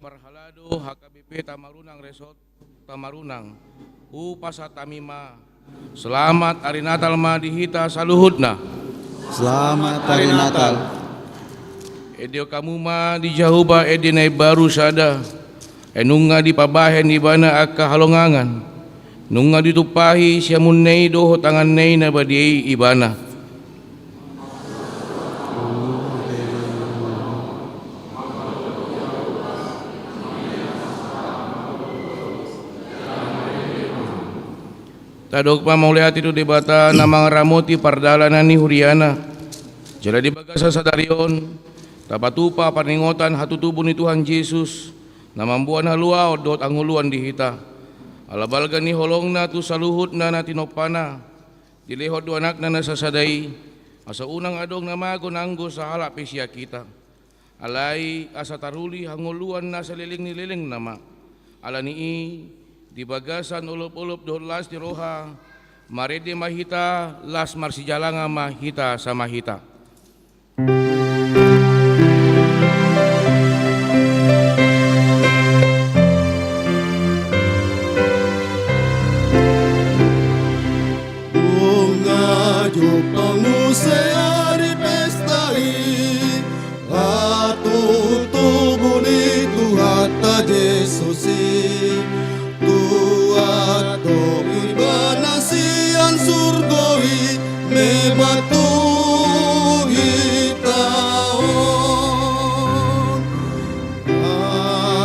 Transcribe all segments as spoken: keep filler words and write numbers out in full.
Parhalado H K B P Tamarunang Resort Tamarunang, hupasahat hami ma. Selamat Ari Natal ma di hita saluhutna. Selamat Ari Natal. Ende hamu ma di Jahowa ende na imbaru sada. Ai nunga dipabahen ibana angka halongangan. Nunga ditumpahi siamunna i dohot tanganna i na badia i ibana. Tadok ma mauliate tu Debata na mangaramoti pardalanan ni huriana. Jala di bagasan sadari on, tapatupa parningotan hatutubu ni Tuhan Jesus, na mamboan haluaon dohot hangoluan di hita. Ala balga ni holongna tu saluhutna na tinompana, dilehon do anakna na sasada i, asa unang adong na mago nanggo sahalak pe sian hita. Alai asa taruli hangoluan na saleleng ni lelengna ma. Ala ni i, di bagasan olopolop dohot las ni roha, marende ma hita, las marsijalangan ma hita sama hita. Nunga jumpang muse ari pesta i, hatutubu ni Tuhanta Jesus i. Tuat do ibana sian surgo i, mematuhi hita on.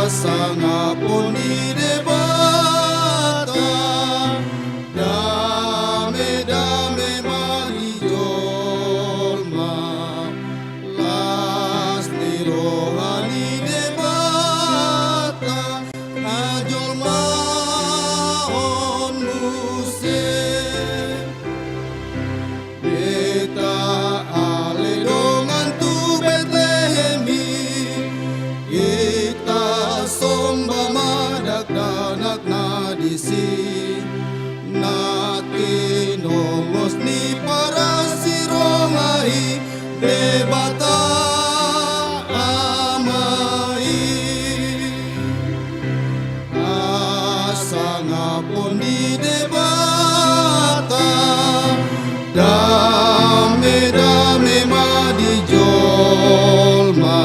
Hasangapon ni Debata, dame-dame ma di jolma. Las ni roha ni Debata, hajolmaon muse. Hita ale dongan tu Betlehem i, hita somba ma dakdanak na disi. Na tinongos ni parasironga i, Debata Ama i. Hasangapon ni Debata, dame-dame ma di jolma.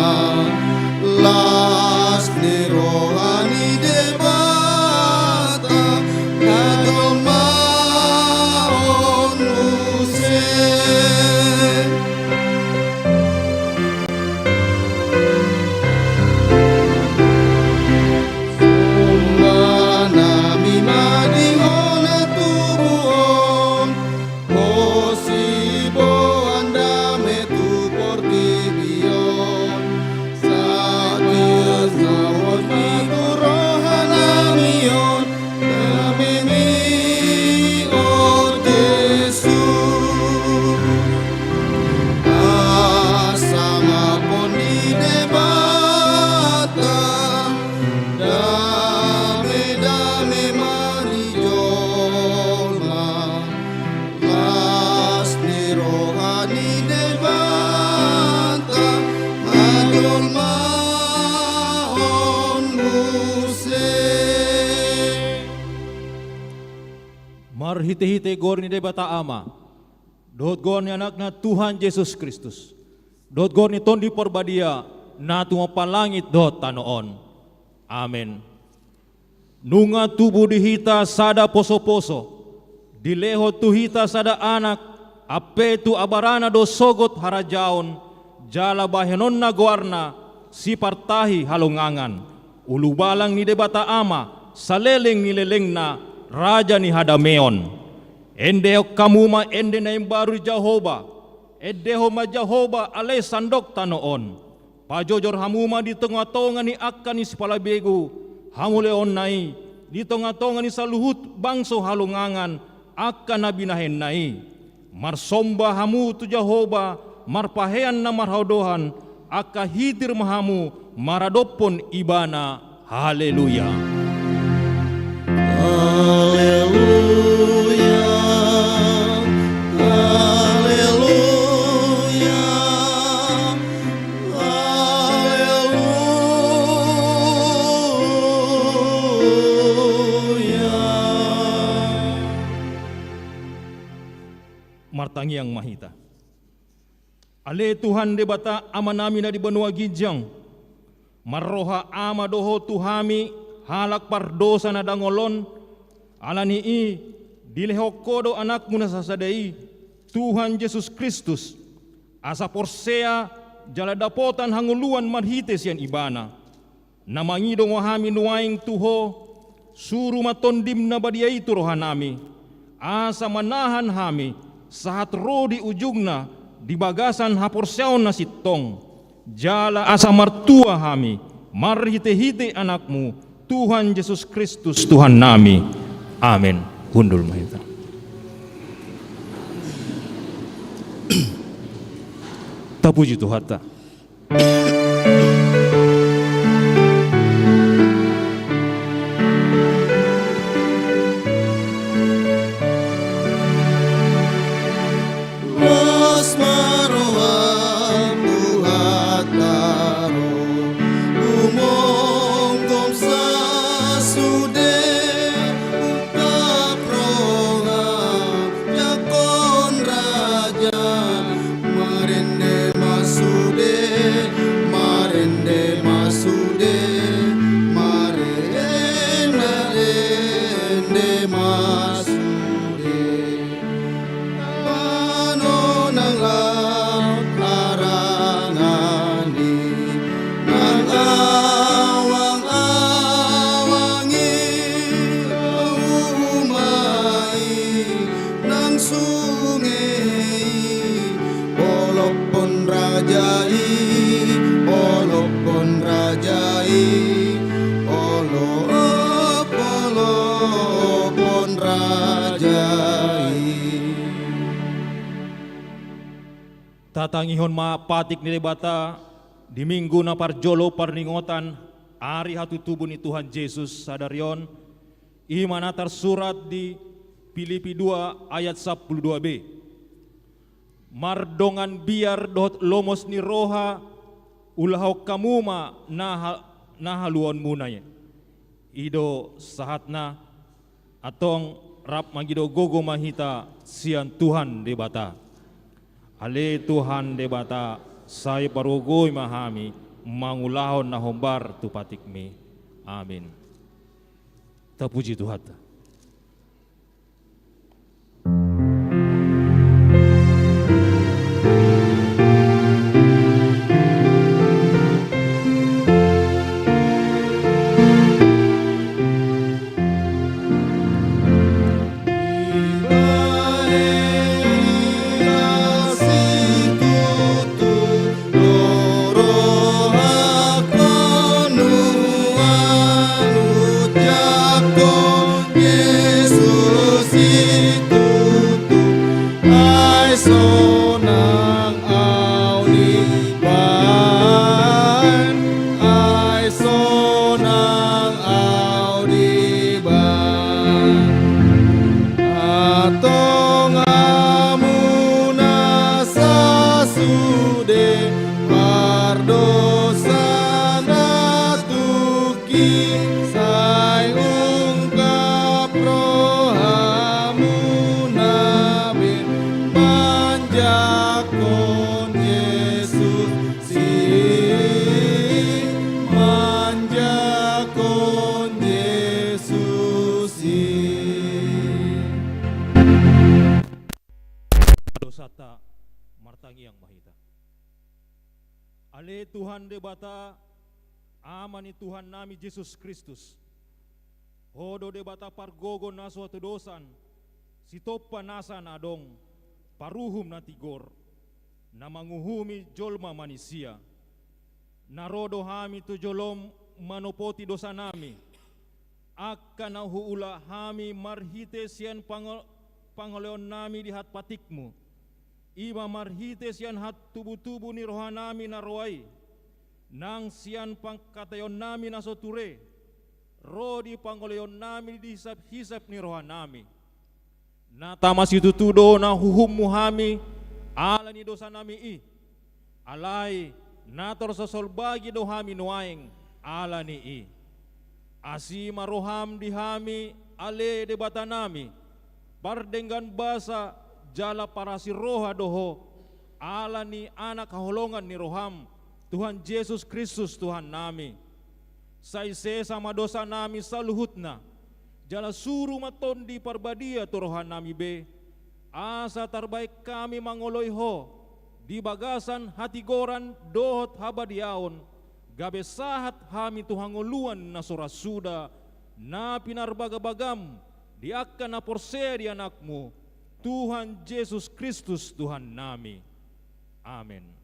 Las ni roha ni Debata, hajolmaon muse. Sumbanami ma di hona tubu on, ho siboan dame tu portibi on. Sahat ma tu rohanami on damemi, o Jesus. Hasangapon ni Debata, dame-dame ma di jolma. Las ni roha ni Debata, hajolmaon muse. Marhite-hite goar ni Debata Ama, dohot goar ni Anakna Tuhan Jesus Kristus, dohot goar ni Tondi Parbadia, na tumompa langit dohot tano on. Amen. Nunga tubu di hita sada poso-poso, dilehon tu hita sada anak, ampe tu abarana do sogot harajaon, jala bahenonna goarna, Sipartahi Halongangan, Ulubalang ni Debata Ama, saleleng ni lelengna, Raja ni hadameon. Endehon hamu ma ende na imbaru di Jahowa, endehon ma Jahowa ale sandok tano on. Pajojor hamu ma di tonga-tonga ni angka na sipalabegu hamuliaonna i, di tonga-tonga ni saluhut bangso halongangan angka na binahenna i. Marsomba hamu tu Jahowa, marpahean na marhadohan, angka hitir ma hamu maradophon Ibana. Haleluya. Haleluya. Haleluya. Haleluya. Martangiang ma hita. Ale Tuhan Debata Amanami na di banua ginjang, marroha Ama do Ho tu hami halak pardosa na dangol on. Ala ni i, dilehon Ho do Anakmu na sasada i, Tuhan Jesus Kristus, asa porsea jala dapotan hangoluan marhite sian Ibana. Na mangido ma hami nuaeng tu Ho, suru ma Tondim na badia i tu rohanami, asa manahan hami sahat ro di ujungna di bagasan haporseaon na sintong, jala asa martua hami marhitehite Anakmu, Tuhan Jesus Kristus Tuhannami. Amen. Hundul ma hita. Tapuji Tuhanta. Los ma roham tu hatana, humonggom sasude, ungkap roham, jangkon raja. Marende ma sude, marende ma sude, marende, rende ma sude. Tano nang laut, harangan ni nang awang-awang i, hauma i nang sunge i, olophon raja i, olophon raja i, olop, olophon raja i. Tatangihon ma patik ni Debata di Minggu na parjolo parningotan ari hatutubu ni Tuhan Jesus sadari on. I ma na tarsurat di Pilipi dua ayat sampulu dua b. Mardongan biar dohot lomos ni roha, ulahon hamu ma na ha-, na haluaonmuna i. I do sahatna. Antong rap mangido gogo ma hita sian Tuhan Debata. Ale Tuhan Debata, sai pargogoi ma hami mangulahon na hombar tu patikmi. Amin. Tapuji Tuhanta. Jesus i tutu, ai sonang au di Banta, ai sonang au di Banta. Antong hamu na sasude, pardosa na tung ki, sai ungkap rohamuna be manjangkon Jesus i, manjangkon Jesus i. Dosanta, martangiang ma hita. Ale Tuhan Debata, Ama ni Tuhannami Jesus Kristus, Ho do Debata pargogo na so hatudosan, sitompa nasa na adong, paruhum na tigor, na manguhumi jolma manisia. Na ro do hami tu jolom manopoti dosanami, angka na huula hami marhite sian pango-, pangoloionnami di hat patikmu, i ma marhite sian hat tubutubu ni rohanami na roa i, nang sian pangkataionnami na so ture, ro di pangoloionnami di hisaphisap ni rohanami. Na tama situtu do na huhummu hami ala ni dosanami i. Alai na torsosolbagi do hami nuaeng ala ni i. Asi ma roham di hami, ale Debatanami, pardenggan basa jala parasi roha do Ho, ala ni Anak haholongan ni rohaM, Tuhan Jesus Kristus Tuhannami. Sai sesa ma dosanami saluhutna, jala suru ma Tondi Parbadia tu rohanami be, asa tarbahen hami mangoloi Ho di bagasan hatigoran dohot habadiaon, gabe sahat hami tu hangoluan na so ra suda, na pinarbagabagaM di angka na porsea di AnakMu, Tuhan Jesus Kristus Tuhannami. Amen.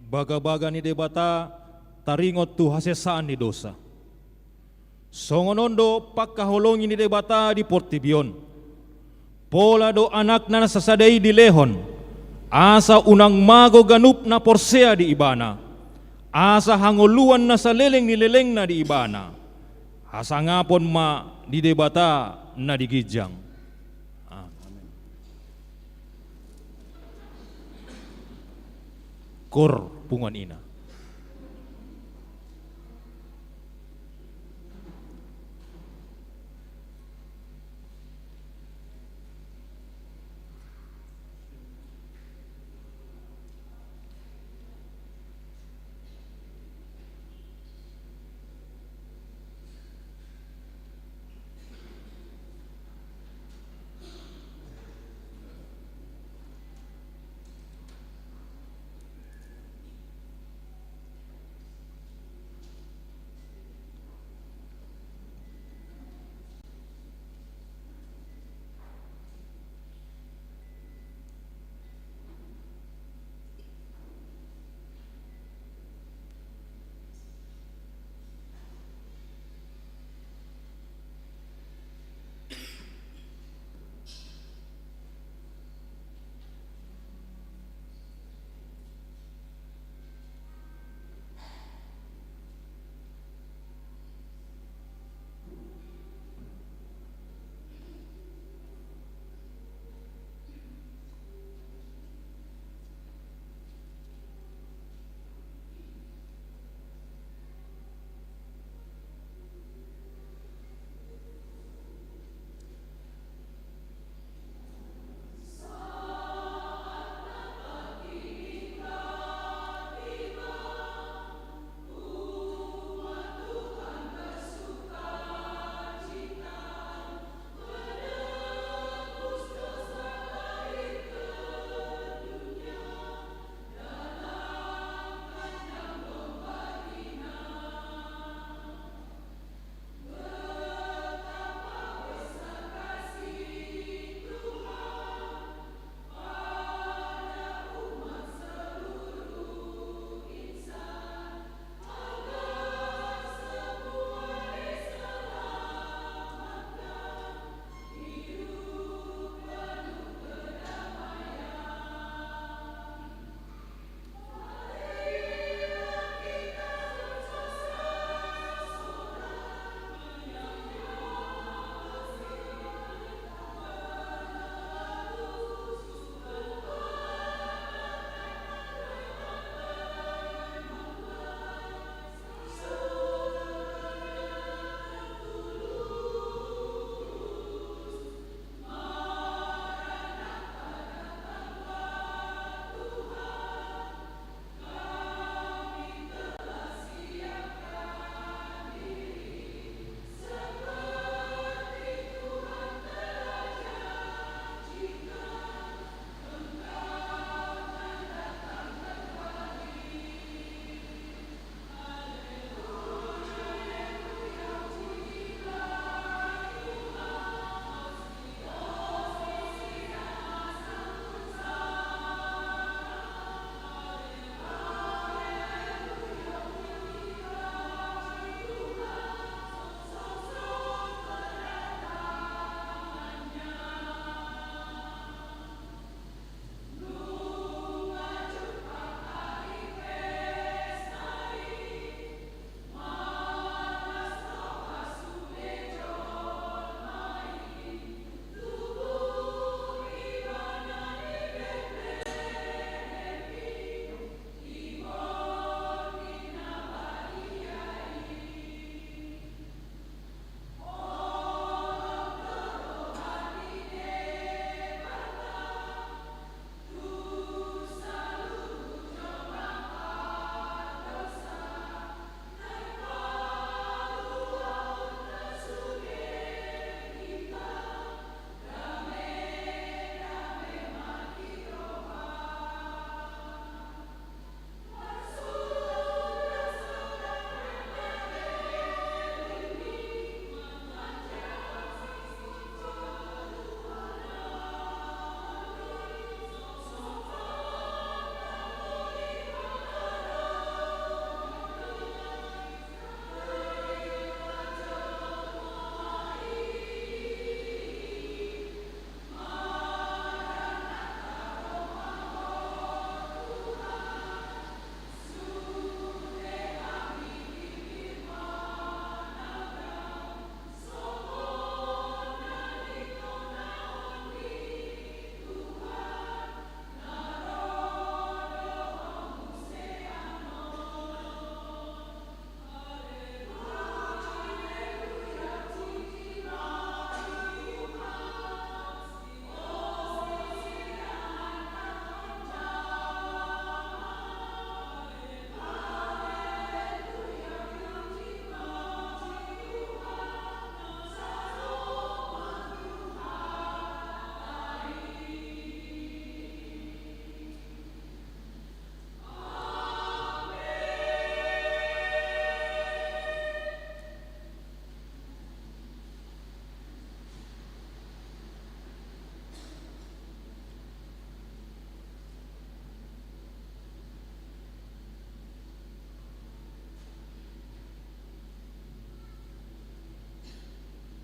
Bagabaga ni Debata taringot tu hasesaan ni dosa. Songon on do pangkaholongi ni Debata di portibi on. Pola do Anakna na sasada i dilehon, asa unang mago ganup na porsea di Ibana, asa hangoluan na saleleng ni lelengna di Ibana. Hasangapon ma di Debata na di ginjang. Amen. Koor punguan ina.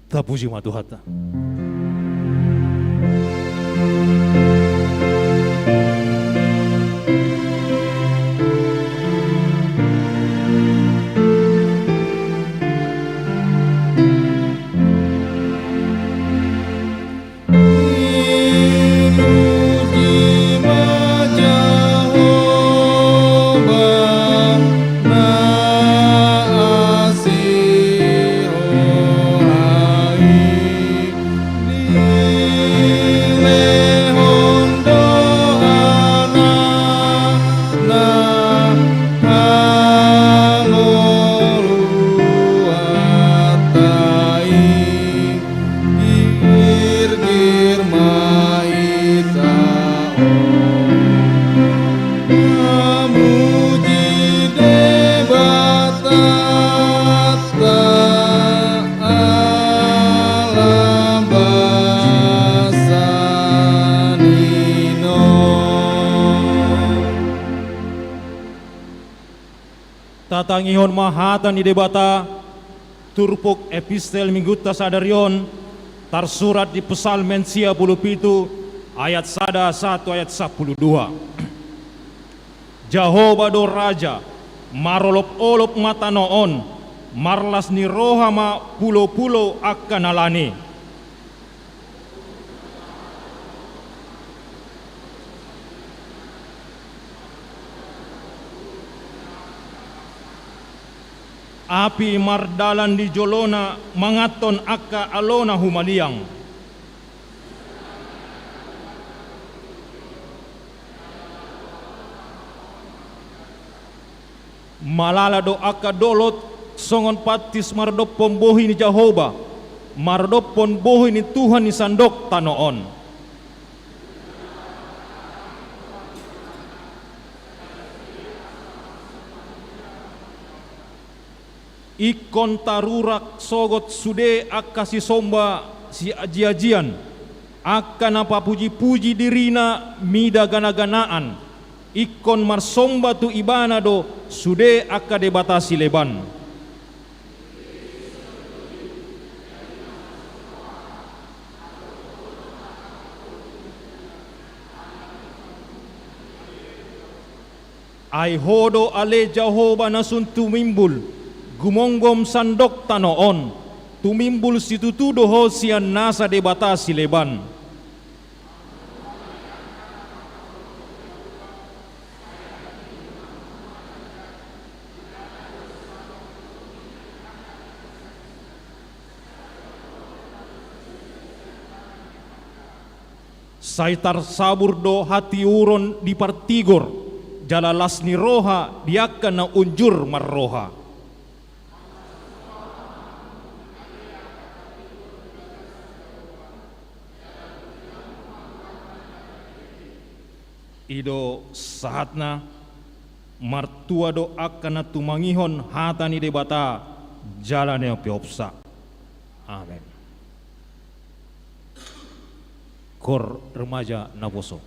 Tapuji ma Tuhanta. Girgir ma hita, o, mamuji Debata, alam basa ni Naung. Tatangihon ma hata ni Debata, turpuk epistel Minggunta sadari on, tarsurat di Psalmen sia pulu pitu, ayat sada sahat tu ayat sampulu dua. Jahowa do raja, marolopolop ma tano on, marlas ni roha ma pulopulo angka na lan i. Api mardalan di jolona manganhon angka alona humaliang. Malala do angka dolok songon pantis mardophon bohi ni Jahowa, mardophon bohi ni Tuhan ni sandok tano on. Ingkon tarurak sogot sude angka sisomba siajiajian, angka na papujipuji dirina mida ganaganaan, ingkon marsomba tu ibana do sude angka debata sileban. Ai Ho do ale Jahowa na sun tumimbul, gumomgom sandok tano on, tumimbul situtu do Ho sian nasa debata sileban. Sai tarsabur do hatiuron di partigor, jala las ni roha di angka na unjur marroha. I do sahatna. Martua do angka na tumangihon hata ni Debata jala na peopsa. Amen. Kor remaja naposo.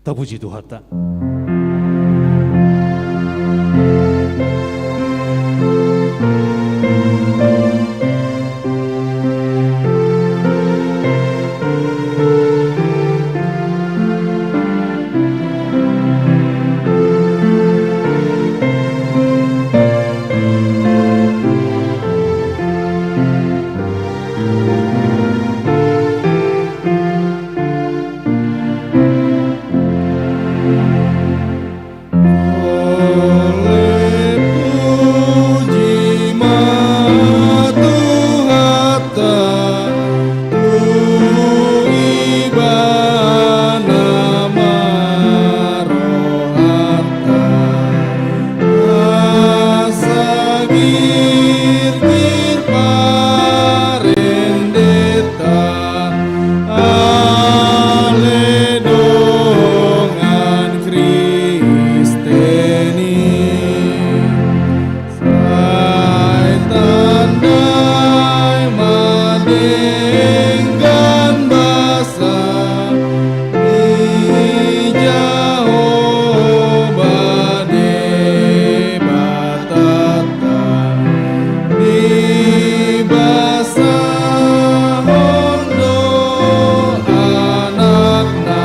Tapuji Tuhanta. Asa girgir parendeta, ale dongan Kristen i. Sai tandai ma denggan basa ni Jahowa Debatanta, dibasahon do Anakna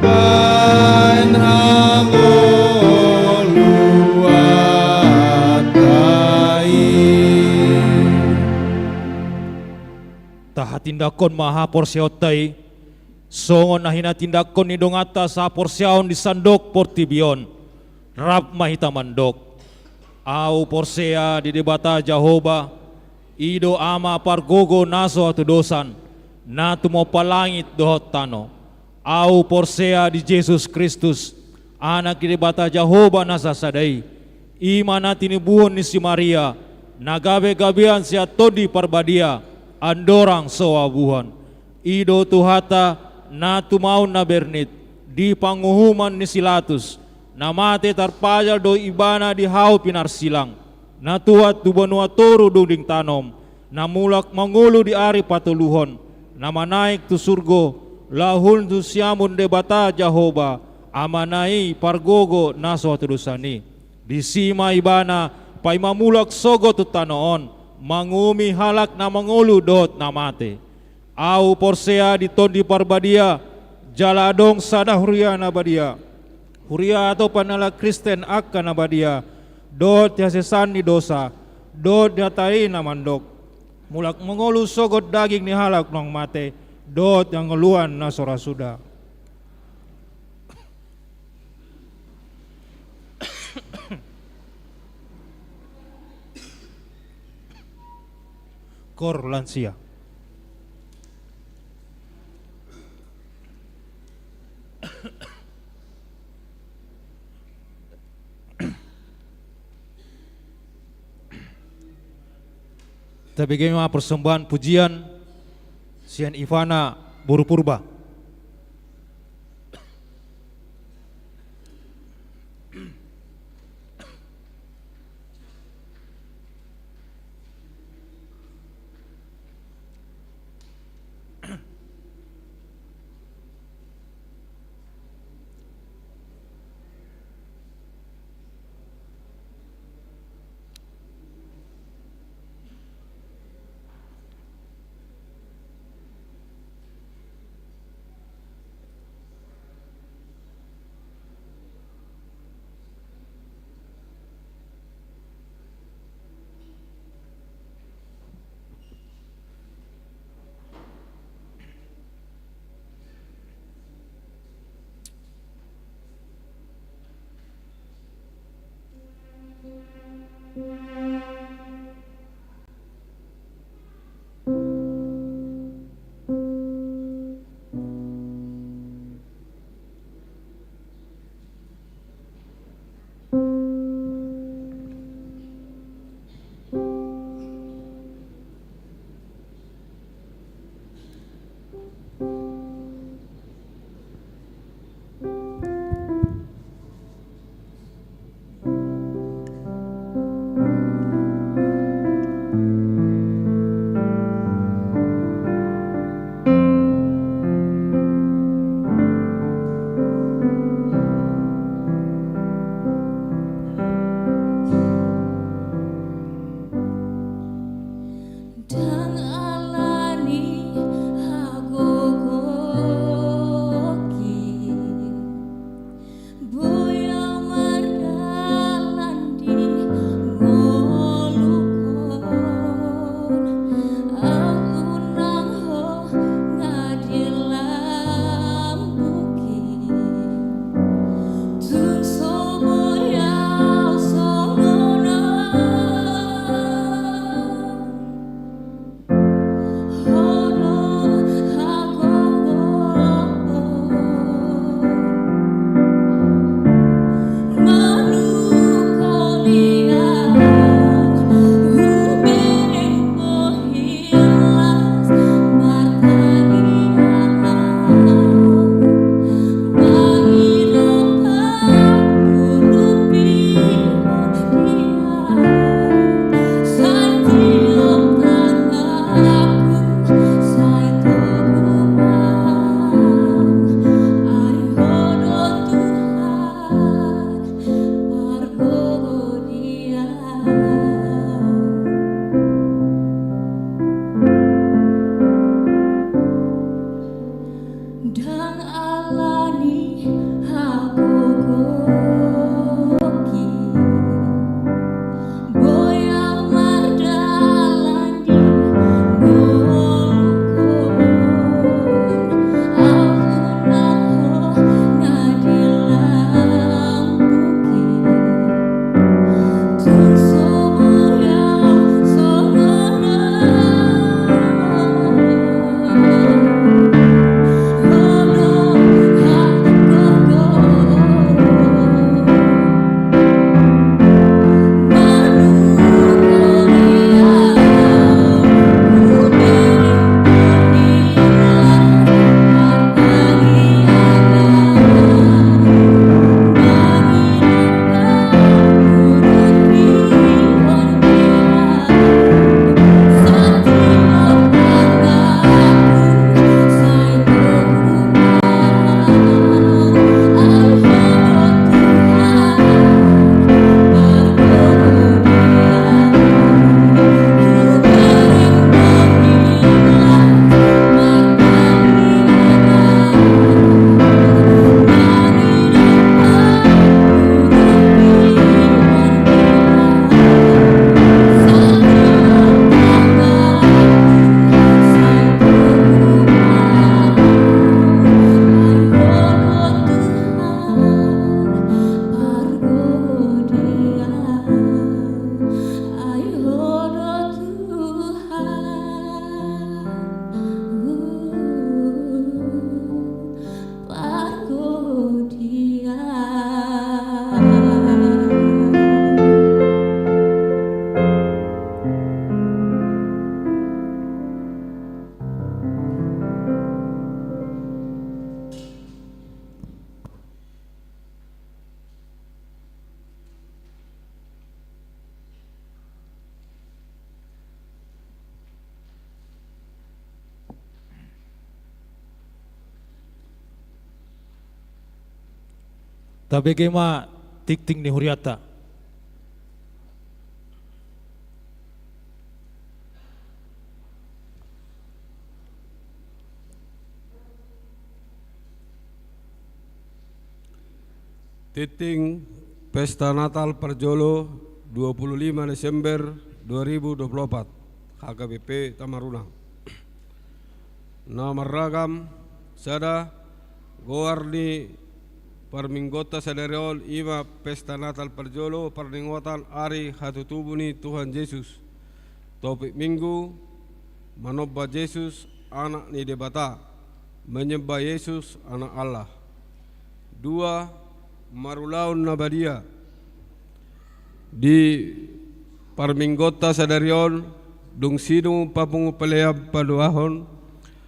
baen hangoluanta i. Tahatindanghon ma haporseaonta i, songon na hinatindangkon ni donganta sahaporseaon di sandok portibi on. Rap ma hita mandok. Ahu porsea di Debata Jahowa, i do Ama pargogo na so hatudosan, na tumompa langit dohot tano. Ahu porsea di Jesus Kristus, Anak ni Debata Jahowa na sasada i, i ma na tinibuhon ni si Maria, na gabegabean sian Tondi Parbadia, andorang so abuhan. I do Tuhanta, na tumaon na bernit, di panguhuman ni si Latus, na mate tarpajal do ibana di hau pinarsilang, na tuat tu banua toru dung dingtanom, na mulak mangolu di ari patoluhon, na manaek tu surgo, laho hun tu siamun Debata Jahowa, Amana i pargogo na so hatudosan i. Disi ma ibana paima mulak sogot tu tano on, manguhumi halak na mangolu dohot na mate. Ahu porsea di Tondi Parbadia, jala adong sada huria na badia. Huria hatopan ni halak Kristen angka na badia, dohot di hasesaan ni dosa, dohot di hata i na mandok. Mulak mangolu sogot daging ni halak naung mate, dohot di hangoluan na so ra suda. Koor lansia. Tabege ma persembahan pujian sian Ivana boru Purba. Tabege ma tingting ni hurianta. Tingting Pesta Natal parjolo, dua puluh lima Desember dua ribu dua puluh opat, H K B P Tamarunang. Na marragam, sada, goar ni parmingguonta sadari on i ma Pesta Natal parjolo, parningotan ari hatutubu ni Tuhan Jesus. Topik Minggu, manomba Jesus, Anak ni Debata, menyembah Yesus, Anak Allah. Dua, marulaon na badia. Di parmingguonta sadari on, dung sidung papungu pelean paduahon,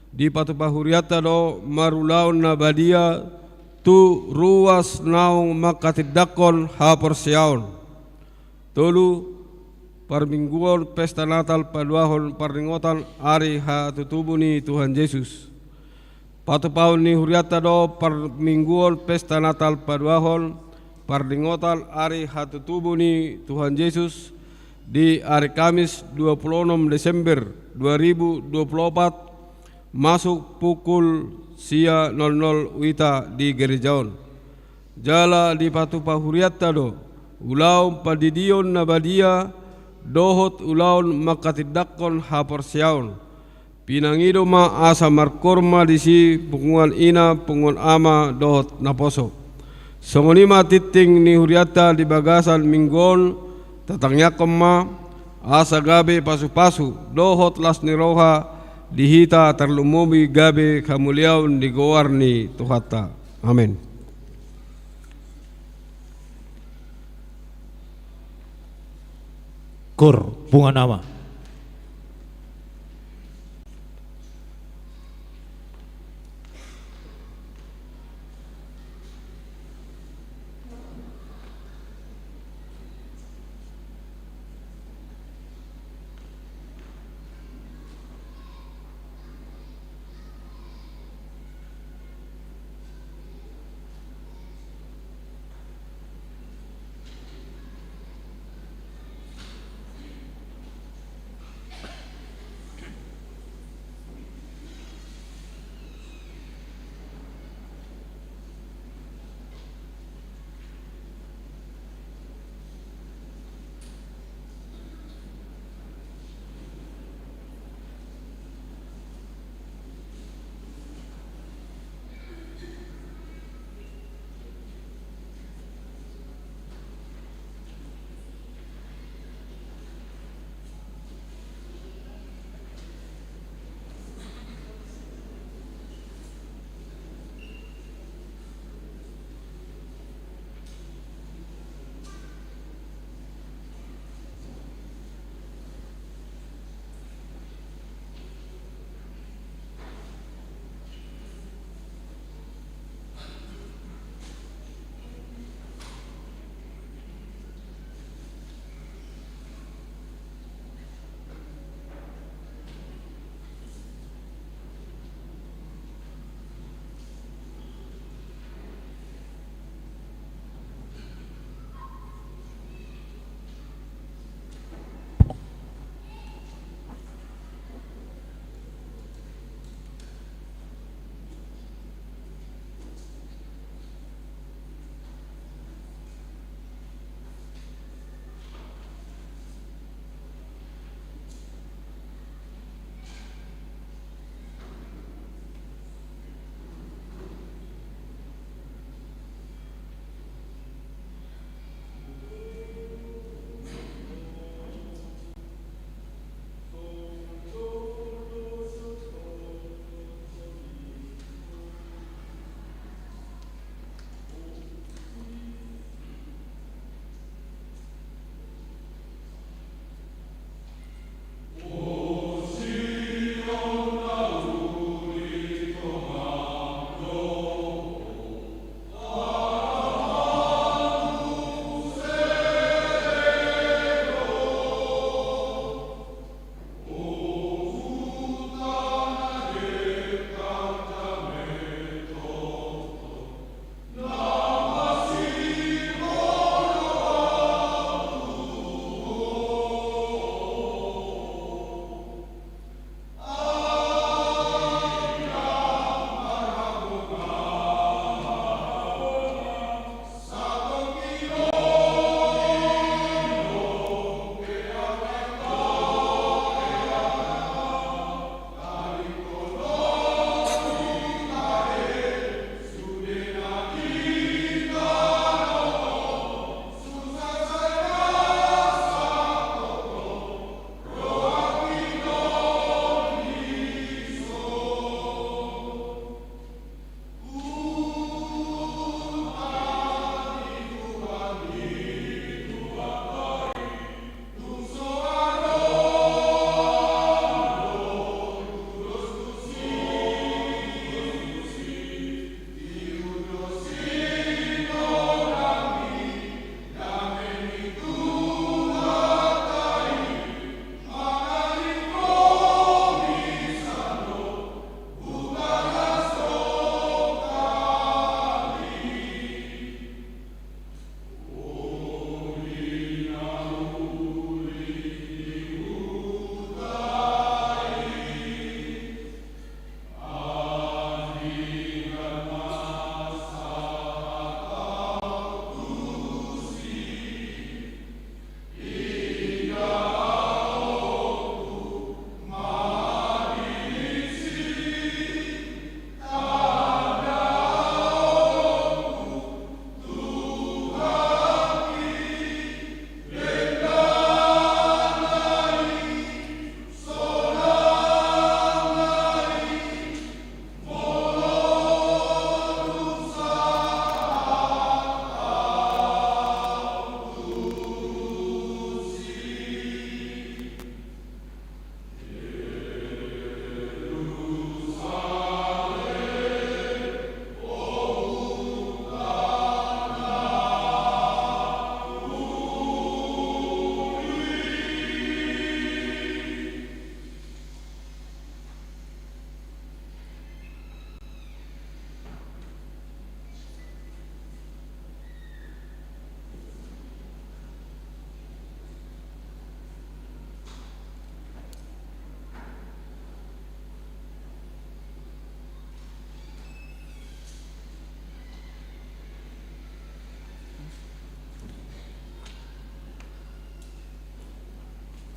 dipatupa hurianta do marulaon na badia tu ruas naung mangkatindangkon haporseaon. Tolu, parmingguon Pesta Natal paduahon parningotan ari hatutubu ni Tuhan Jesus. Patupaon ni hurianta do parmingguon Pesta Natal paduahon parningotan ari hatutubu ni Tuhan Jesus di ari Kamis dua puluh enam Desember dua ribu dua puluh opat, masuk pukul sia nol nol uita di gereja on. Jala dipatupa hurianta do ulaon pandidion na badia dohot ulaon mangkatindangkon haporseaon. Pinangido ma asa markoor ma disi punguan ina, punguan ama dohot naposo. Songon i ma tingting ni hurianta di bagasan Minggu on, tatangiangkon ma asa gabe pasupasu dohot las ni roha di hita, tarlumobi gabe hamuliaon di goar ni Tuhanta. Amen. Koor, punguan ama.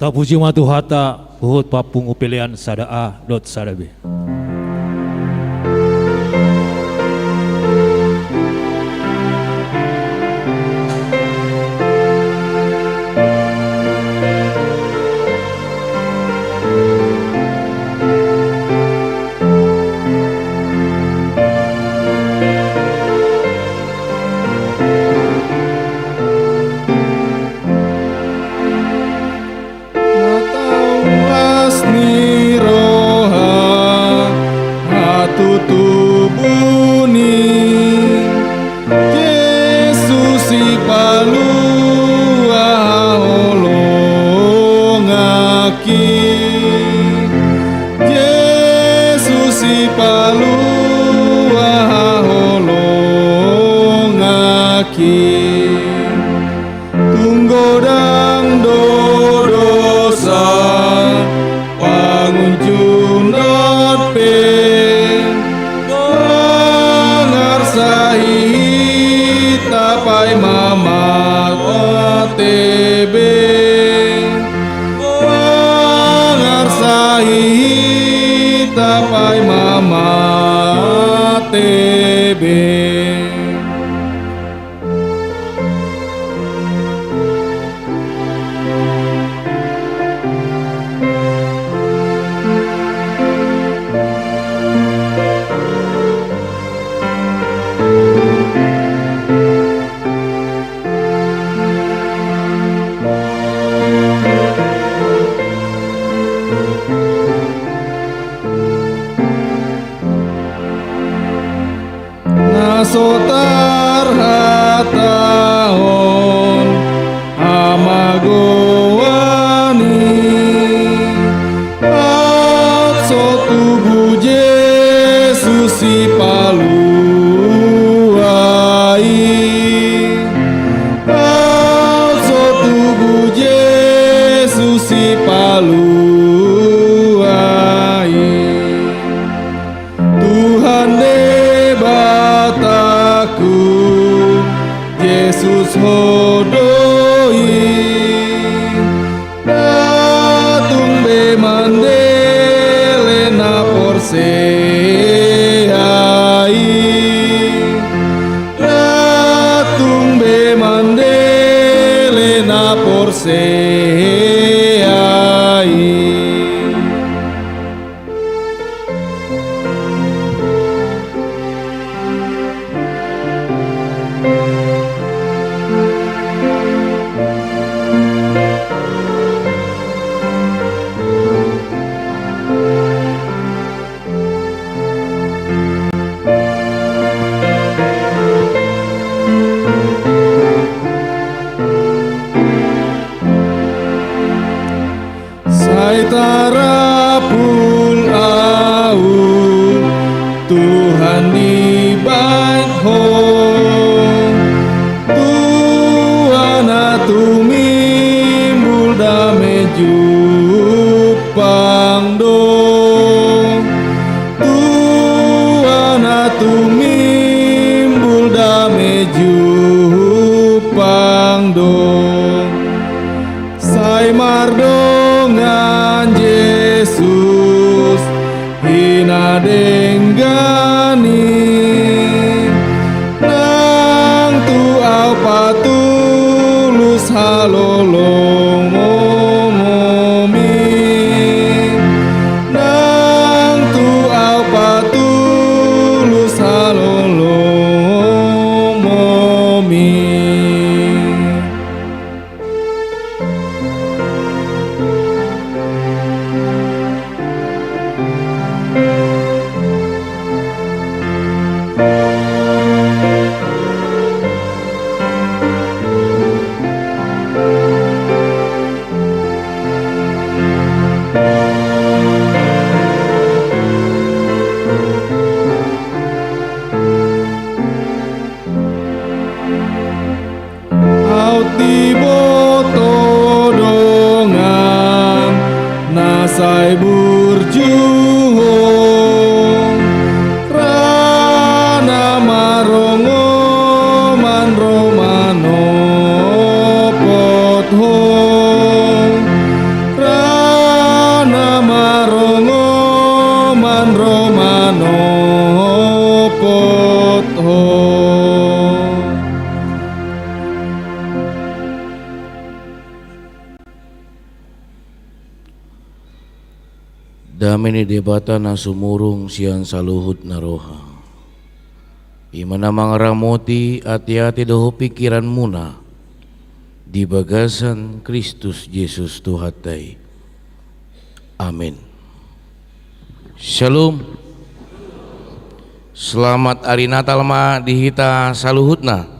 Tapuji ma Tuhanta, huhut pampungu pelean sada A dohot sada B. Na tauas ni roha, hatutubu ni Jesus sipalua haholonganki. Jesus sipalua haholonganki. Tung godang do dosa pangunjunan pe, mangarsahi hita paima mate be. Mangarsahi hita paima mate be. Na so tarhatahon hamagoan i, aut so tubu Jesus sipalua i, aut so tubu Jesus sipalua i. Tuhan Debatangku, Jesus Ho do i. Ndang tung be mandele na porsea i. Ndang tung be mandele na porsea i. Sai tarapul ahu Tuhan dibahen Ho. Tua na tumimbul dame jumpang do. Tua na tumimbul dame jumpang do. Sai mardongan Jesus i na denggan i. Dame ni Debata na sumurung sian saluhut na roha, i ma na mangaramoti ateate dohot pingkiranmuna di bagasan Kristus Jesus Tuhanta i. Amin. Shalom. Selamat ari Natal ma di hita saluhutna.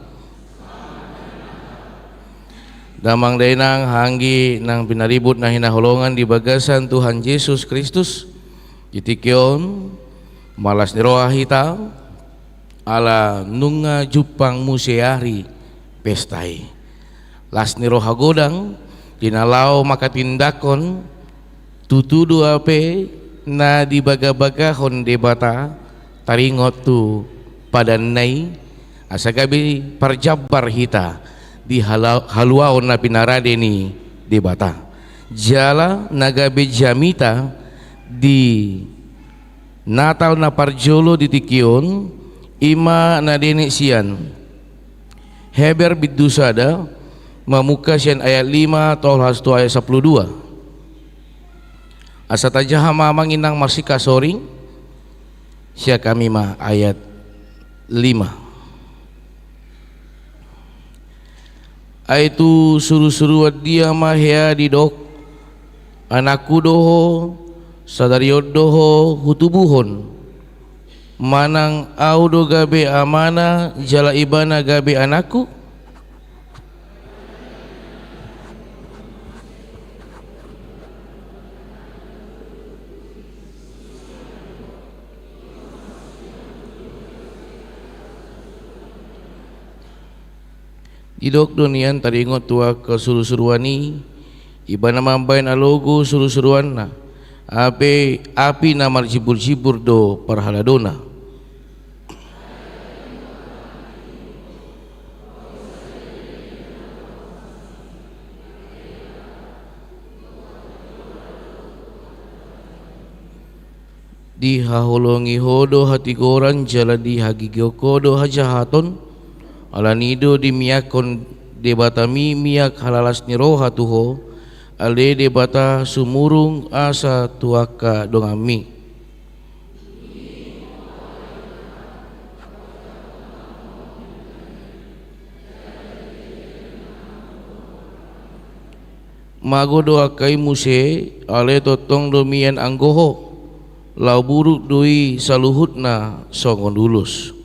Damang dainang, anggi nang pinaribut na hinaholongan di bagasan Tuhan Jesus Kristus, di tingki on ma las ni roha hita, ala nunga jumpang muse ari pesta i. Las ni roha godang di na laho manghatindanghon tutu do hape na dibagabagahon Debata taringot tu padanna i, asa gabe parjambar hita di hala-, haluaon na pinarade ni Debata. Jala na gabe jamita di Natal na parjolo di tingki on, i ma na dienet sian Heber bindu sada, mamungka sian ayat lima tolhas tu ayat sampulu dua. Asa tajaha ma amang inang marsikasoring, sian hami ma ayat lima. Ai tu surusuruan dia ma hea didok, anakku do ho, sadari on do ho hutubuhon. Manang ahu do gabe amana jala ibana gabe anakku? Didok do nian taringot tu angka surusuruan i, ibana mambahen alogo surusuruanna, hape api na marjimburjimbur do parhaladona. Dihaholongi ho do hatigoran jala dihagigihon ho do hajahaton. Alani do dimiakkon Debatami miak halalas ni roha tu ho, ale Debata sumurung asa tu angka donganmi. Mago do angka i muse, alai tongtong do mian anggo ho, laho buruk do i saluhutna songon ulos.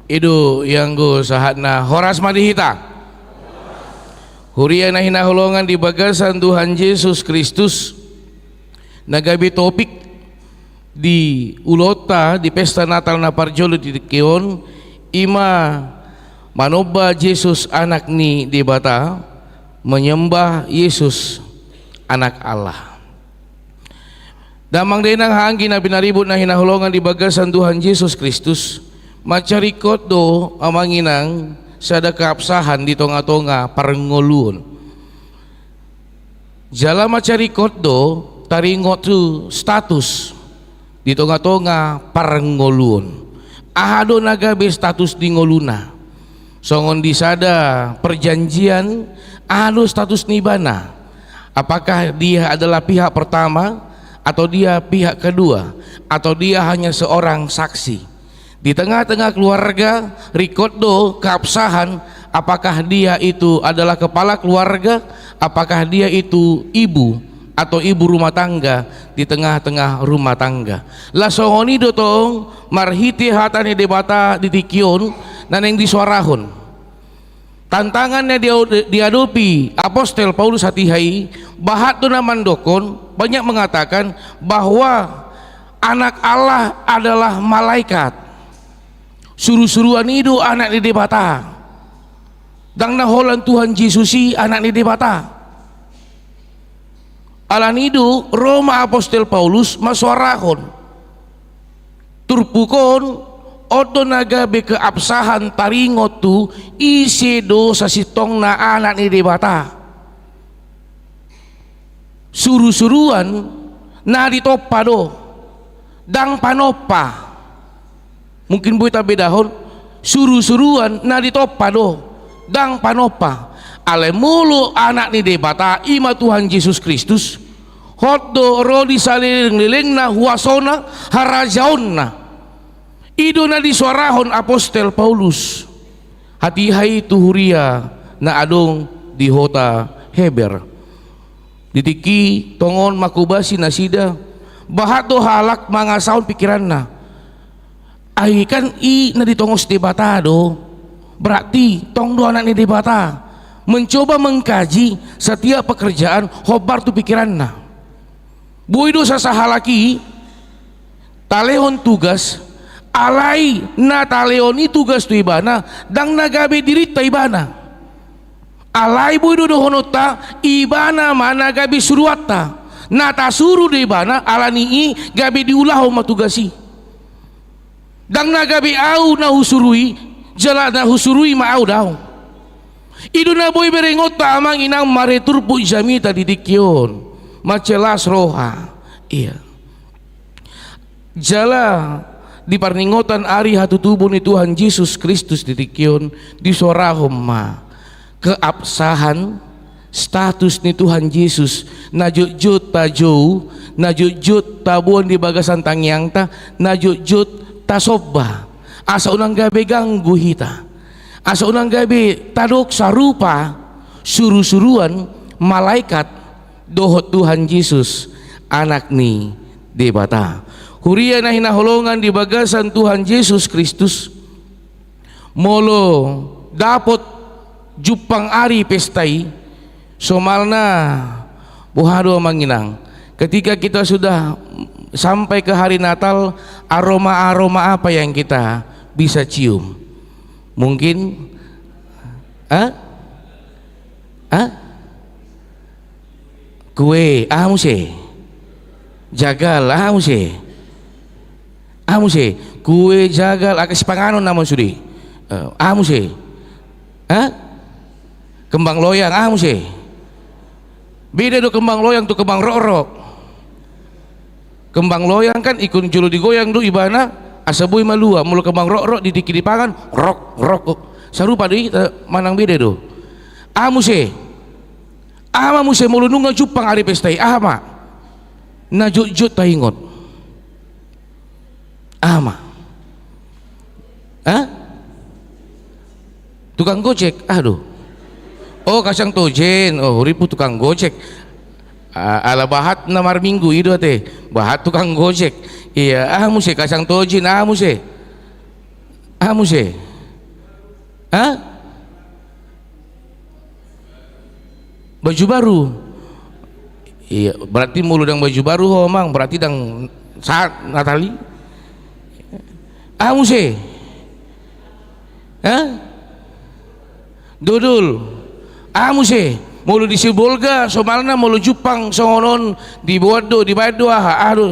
I do i anggo sahatna, horas ma di hita. Huria na hinaholongan di bagasan Tuhan Jesus Kristus, na gabe topik di ulaonta di pesta Natal na parjolo di tingki on, i ma manomba Jesus Anak ni Debata, menyembah Yesus Anak Allah. Damang dainang, anggi na pinaribut na hinaholongan di bagasan Tuhan Jesus Kristus, mansai ringkot do amang inang sada keabsahan di tongatonga parngoluon. Jala mansai ringkot do taringot tu status di tongatonga parngoluon. Aha do na gabe status di ngoluna? Songon di sada perjanjian, aha do status ni ibana? Apakah dia adalah pihak pertama, atau dia pihak kedua, atau dia hanya seorang saksi? Di tengah-tengah keluarga, ringkot do keabsahan, apakah dia itu adalah kepala keluarga, apakah dia itu ibu atau ibu rumah tangga di tengah-tengah rumah tangga. Laos songon i do tong marhite hata ni Debata di tingki on na naeng disoarahon. Tantangan na dia-, diadopi apostel Paulus hatiha i, bahat do na mandokkon, banyak mengatakan bahwa Anak Allah adalah malaikat. Surusuruan i do Anak ni Debata. Ndang na holan Tuhan Jesus i Anak ni Debata. Alani do ro ma apostel Paulus mansoarahon. Turpuk on, on do na gabe keabsahan taringot tu ise do sasintongna Anak ni Debata. Surusuruan na ditompa do, ndang panompa. Mungkin boi tabedahon, suru-suruan na ditompa do, ndang panompa. Alai molo Anak ni Debata, i ma Tuhan Jesus Kristus, hot do ro di saleleng-lelengna huasona, harajaonna. I do na disuarahon apostel Paulus hatiha i tu huria na adong di hota Heber. Di tingki tongon manghobasi nasida, bahat do halak mangasahon pikiranna. Ai kan i na ditongos Debata do, berarti tong do Anak ni Debata. Mencoba mengkaji setiap pekerjaan hombar tu pikiranna. Boi do sasahalak i talehon tugas, alai na talehon i tugas tu ibana, ndang na gabe dirinta ibana. Alai boi do dohononta, ibana ma na gabe suruanta. Na tasuru do ibana, alani i gabe diulahon ma tugas i. Ndang na gabe au na husurui, jala na husurui ma au, daong. I do na boi berengonta amang inang marhite turpuk jamita di tingki on, mansai las roha. Ia. Jala di parningotan ari hatutubu ni Tuhan Jesus Kristus di tingki on, disuarahon ma keabsahan status ni Tuhan Jesus, na jotjot tajou, na jotjot taboan di bagasan tangiangta, na jotjot tasomba, asa unang gabe ganggu hita, asa unang gabe tadok sarupa suru-suruan malaikat dohot Tuhan Jesus, Anak ni Debata. Huria na hinaholongan di bagasan Tuhan Jesus Kristus, molo dapot jumpang ari pesta i, somalna, boha do amang inang, ketika kita sudah sampai ke hari Natal, aroma-aroma apa yang kita bisa cium? Mungkin, ah? Ah? Kue, aha muse? Jagal, aha muse? Aha muse? Kue, jagal, angka sipanganon nama sude. Eh, aha muse? Hah? Kembang loyang, aha muse? Beda do kembang loyang tu kembang rokrok. Kembang loyang kan ingkon jolo digoyang do ibana, asa boi malua. Molo kembang rokrok di tingki dipangan, rok, rok. Sarupa do i, eh, manang beda do. Aha muse? Aha ma muse molo nunga jumpang ari pesta i, aha ma na jotjot taingot? Aha ma? Hah? Tukang gojek, aduh. Oh, kacang tojen, oh, huripu tukang gojek. A-, ala bahat na marminggu i do ate, bahat tukang gojek. Ia, aha muse kacang tojen, aha muse? Aha muse? Hah? Baju baru. Ia, berarti molo ndang baju baru ho amang, berarti ndang sahat Natal i. Aha muse? Hah? Dodol. Aha muse? Molo di Sibolga, somalna molo jumpang songon on diboan do, dibaen do aha, aha do,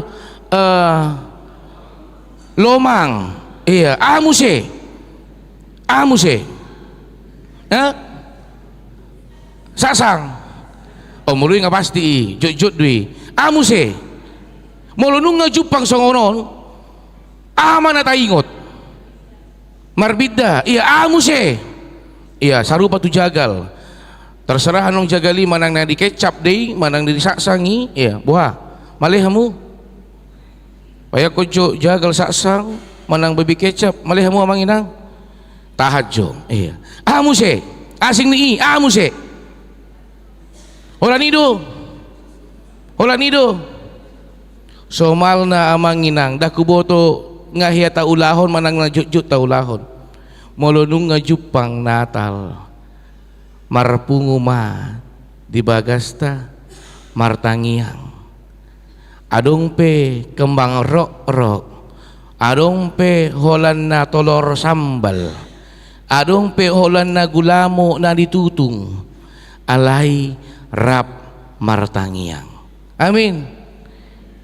eh, lomang. Ia, aha muse? Aha muse? Hah? Saksang. Oh, molo i nga pasti i, jotjot do i. Aha muse? Molo nunga jumpang songon on, aha ma na taingot? Marbinda, ia, aha muse? Ia, sarupa tu jagal. Terserah annon jagal i manang na dikecap do i, manang na disaksang i, ia, boha? Male hamu? Paihut jo jagal, saksang, manang babi kecap, male hamu amang inang? Tahan jo, ia. Aha muse? Asing ni i, aha muse? Holan i do. Holan i do. Somalna amang inang, ndang huboto nga hea taulahon manang na jotjot taulahon. Molo nunga jumpang Natal, marpungu ma di bagasta, martangiang. Adong pe kembang rokrok, adong pe holan na tolor sambal, adong pe holan na gulamo na ditutung, alai rap martangiang. Amin.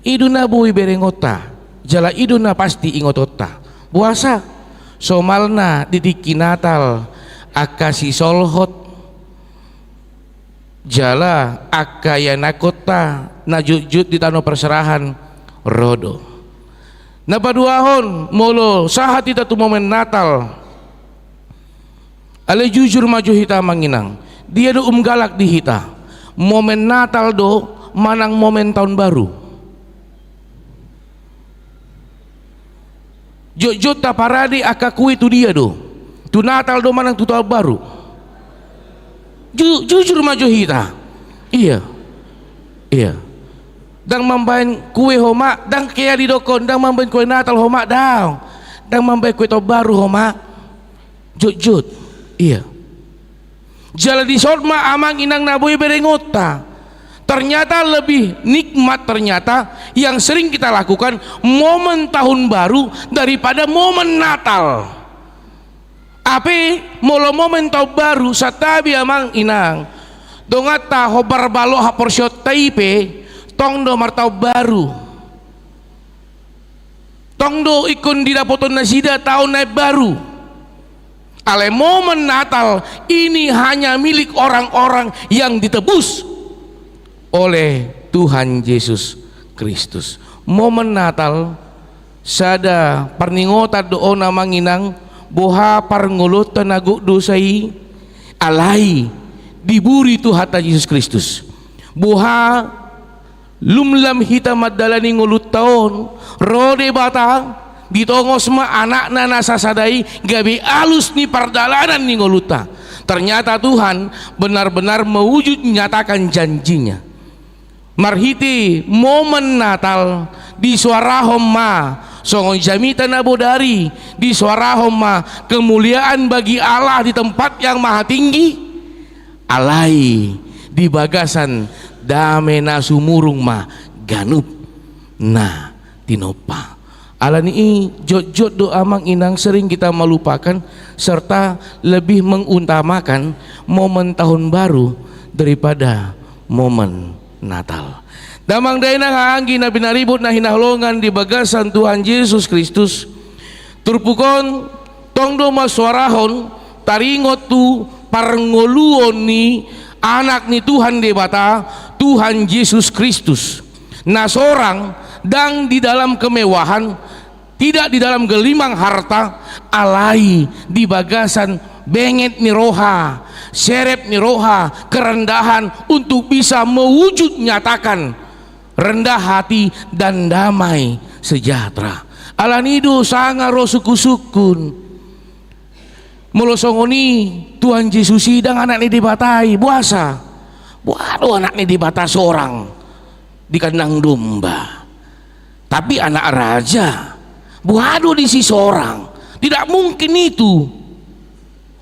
I do na boi berengonta, jala i do na pasti ingotonta. Boasa? Somalna di tingki Natal, angka sisolhot, jala angka ianakhonta na jotjot di tano parserahan ro do. Na paduahon, molo sahat hita tu momen Natal, alai jujur ma jo hita, amang inang, dia do umgalak di hita, momen Natal do manang momen taon baru? Jotjot taparade angka kue tu dia do? Tu Natal do manang tu taon baru? Ju-, jujur ma jo hita. Iya. Iya. Ndang mambaen kue ho ma, ndang, hea didokkon, ndang mambaen kue Natal ho ma, ndang. Ndang mambaen kue taon baru ho ma. Jotjot. Iya. Jala dison ma, amang inang na boi berengonta, ternyata lebih nikmat ternyata yang sering kita lakukan momen tahun baru daripada momen Natal. Hape molo momen taon baru, santabi, amang inang, donganta hombar balok haporseaonta i pe, tong do martaon baru. Tong do ingkon didapothon nasida taon na baru. Alai momen Natal ini hanya milik orang-orang yang ditebus oleh Tuhan Yesus Kristus. Momen Natal sada parningotan do on, amang inang, boha parngoluonta na gok dosa i, alai diburi Tuhanta Jesus Kristus. Boha, lum lam hita mandalani ngolunta on, ro Debata, ditongos ma Anakna na sasada i gabe alus ni pardalanan ni ngolunta. Ternyata Tuhan benar-benar mewujud nyatakan janji-Nya. Marhite momen Natal, disoarahon ma songon jamita na bodari, disoarahon ma kemuliaan bagi Allah di tempat yang maha tinggi, alai di bagasan dame na sumurung ma ganup na tinompa. Alani i, jotjot do, amang inang, sering kita melupakan serta lebih mengutamakan momen tahun baru daripada momen Natal. Damang dainang, haha anggi na pinaribut na hinaholongan di bagasan Tuhan Jesus Kristus, turpuk on tong do mansoarahon taringot tu parngoluon ni Anak ni Tuhan Debata, Tuhan Jesus Kristus, na sorang, ndang di dalam kemewahan, tidak di dalam gelimang harta, alai di bagasan benget ni roha, serep ni roha, kerendahan untuk bisa mewujud nyatakan rendah hati dan damai sejahtera. Alani i do sanga ro sungkun-sungkun. Molo songon i, Tuhan Jesus i ndang Anak ni Debata i, boasa? Boha do Anak ni Debata sorang di kandang domba, tapi anak raja, boha do disi sorang? Tidak mungkin itu.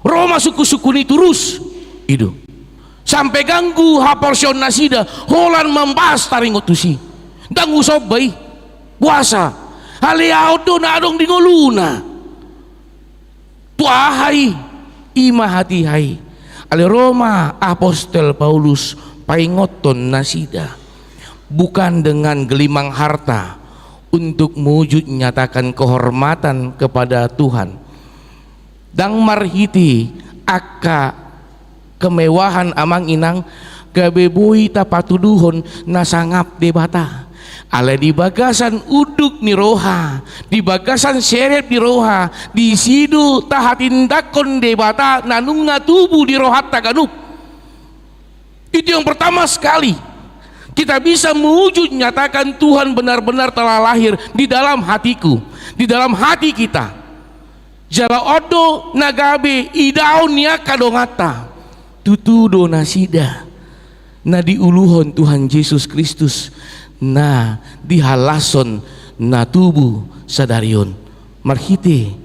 Ro ma sungkun-sungkun i, turus i do. Sampe ganggu haporseaon nasida holan mambahas taringot tusi. Ndang husomba i. Boasa? Alai ahu do na adong di ngoluna. Tu aha i? I ma hatiha i. Alai ro ma apostel Paulus paingothon nasida, bukan dengan gelimang harta untuk mewujud nyatakan kehormatan kepada Tuhan. Ndang marhite angka kemewahan, amang inang, gabe boi tapatuduhon na sangap Debata. Alai di bagasan unduk ni roha, di bagasan serep ni roha, disi do tahatindangkon Debata na nunga tubu di rohanta ganup. Itu yang pertama sekali. Kita bisa mewujud nyatakan Tuhan benar-benar telah lahir di dalam hatiku, di dalam hati kita. Jala on do na gabe idaon ni angka donganta. Tutu do nasida na diuluhon Tuhan Jesus Kristus, na dihalashon, na tubu sadari on. Marhite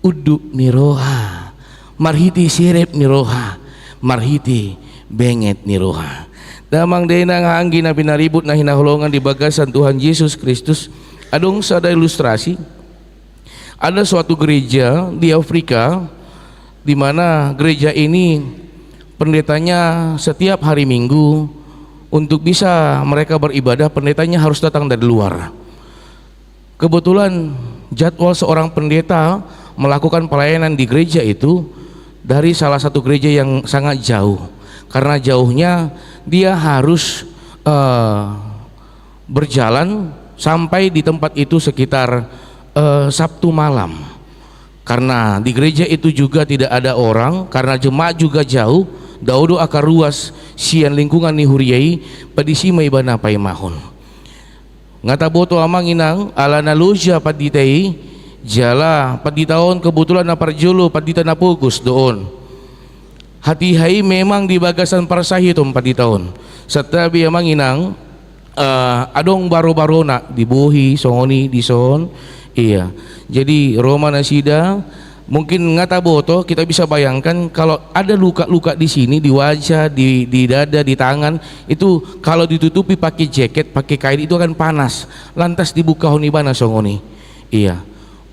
unduk ni roha, marhite serep ni roha, marhite benget ni roha. Damang dainang, haha anggi na pinaribut na hinaholongan di bagasan Tuhan Jesus Kristus, adong sada ilustrasi. Ada suatu gereja di Afrika, di mana gereja ini pendetanya setiap hari Minggu untuk bisa mereka beribadah, pendetanya harus datang dari luar. Kebetulan jadwal seorang pendeta melakukan pelayanan di gereja itu dari salah satu gereja yang sangat jauh. Karena jauhnya, dia harus, eh, berjalan sampai di tempat itu sekitar eh, Sabtu malam. Karena di gereja itu juga tidak ada orang, karena jemaat juga jauh, dao do angka ruas sian lingkungan ni huria i, pe disi ma ibana paimahon. Nga taboto amang inang, ala na loja pandita i, jala pandita on kebetulan na parjolo pandita na pogos do on. Hatiha i memang di bagasan parsahiton pandita on. Santabi amang inang, eh, adong barobarona dibohi songon i dison. Iya. Jadi ro ma nasida, mungkin nga taboto, kita bisa bayangkan kalau ada luka-luka di sini, di wajah, di, di dada, di tangan, itu kalau ditutupi pakai jaket, pakai kain, itu akan panas. Lantas dibukahon ibana songon i. Iya.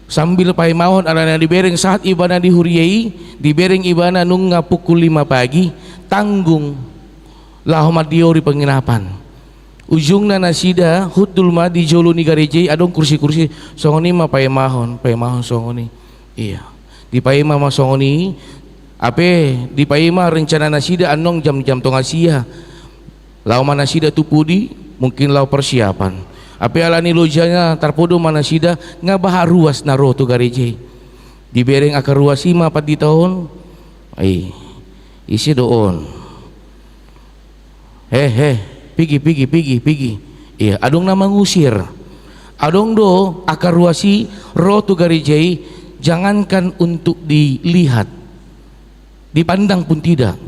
Sambil paimahon ala na dibereng sahat ibana di huria i, dibereng ibana nunga pukul lima pagi, tanggung laho mandiori penginapan. Ujungna nasida hundul ma di jolo ni gareja i, adong kursi-kursi, songon i ma paimahon, paimahon songon i. Iya. Dipaima ma songon i, ape dipaima rencana nasida annon jam-jam tonga sia. Laho ma nasida tu pudi, mungkin laho persiapan. Ape ala ni lojana tarpodo ma nasida, nga bahat ruas na ro tu gareja i. Dibereng angka ruas i ma pandita on. Ai, ise do on. He, he, pigi, pigi, pigi, pigi. Iya, adong na mangusir. Adong do angka ruas i ro tu gareja i, jangankan untuk dilihat, dipandang pun tidak.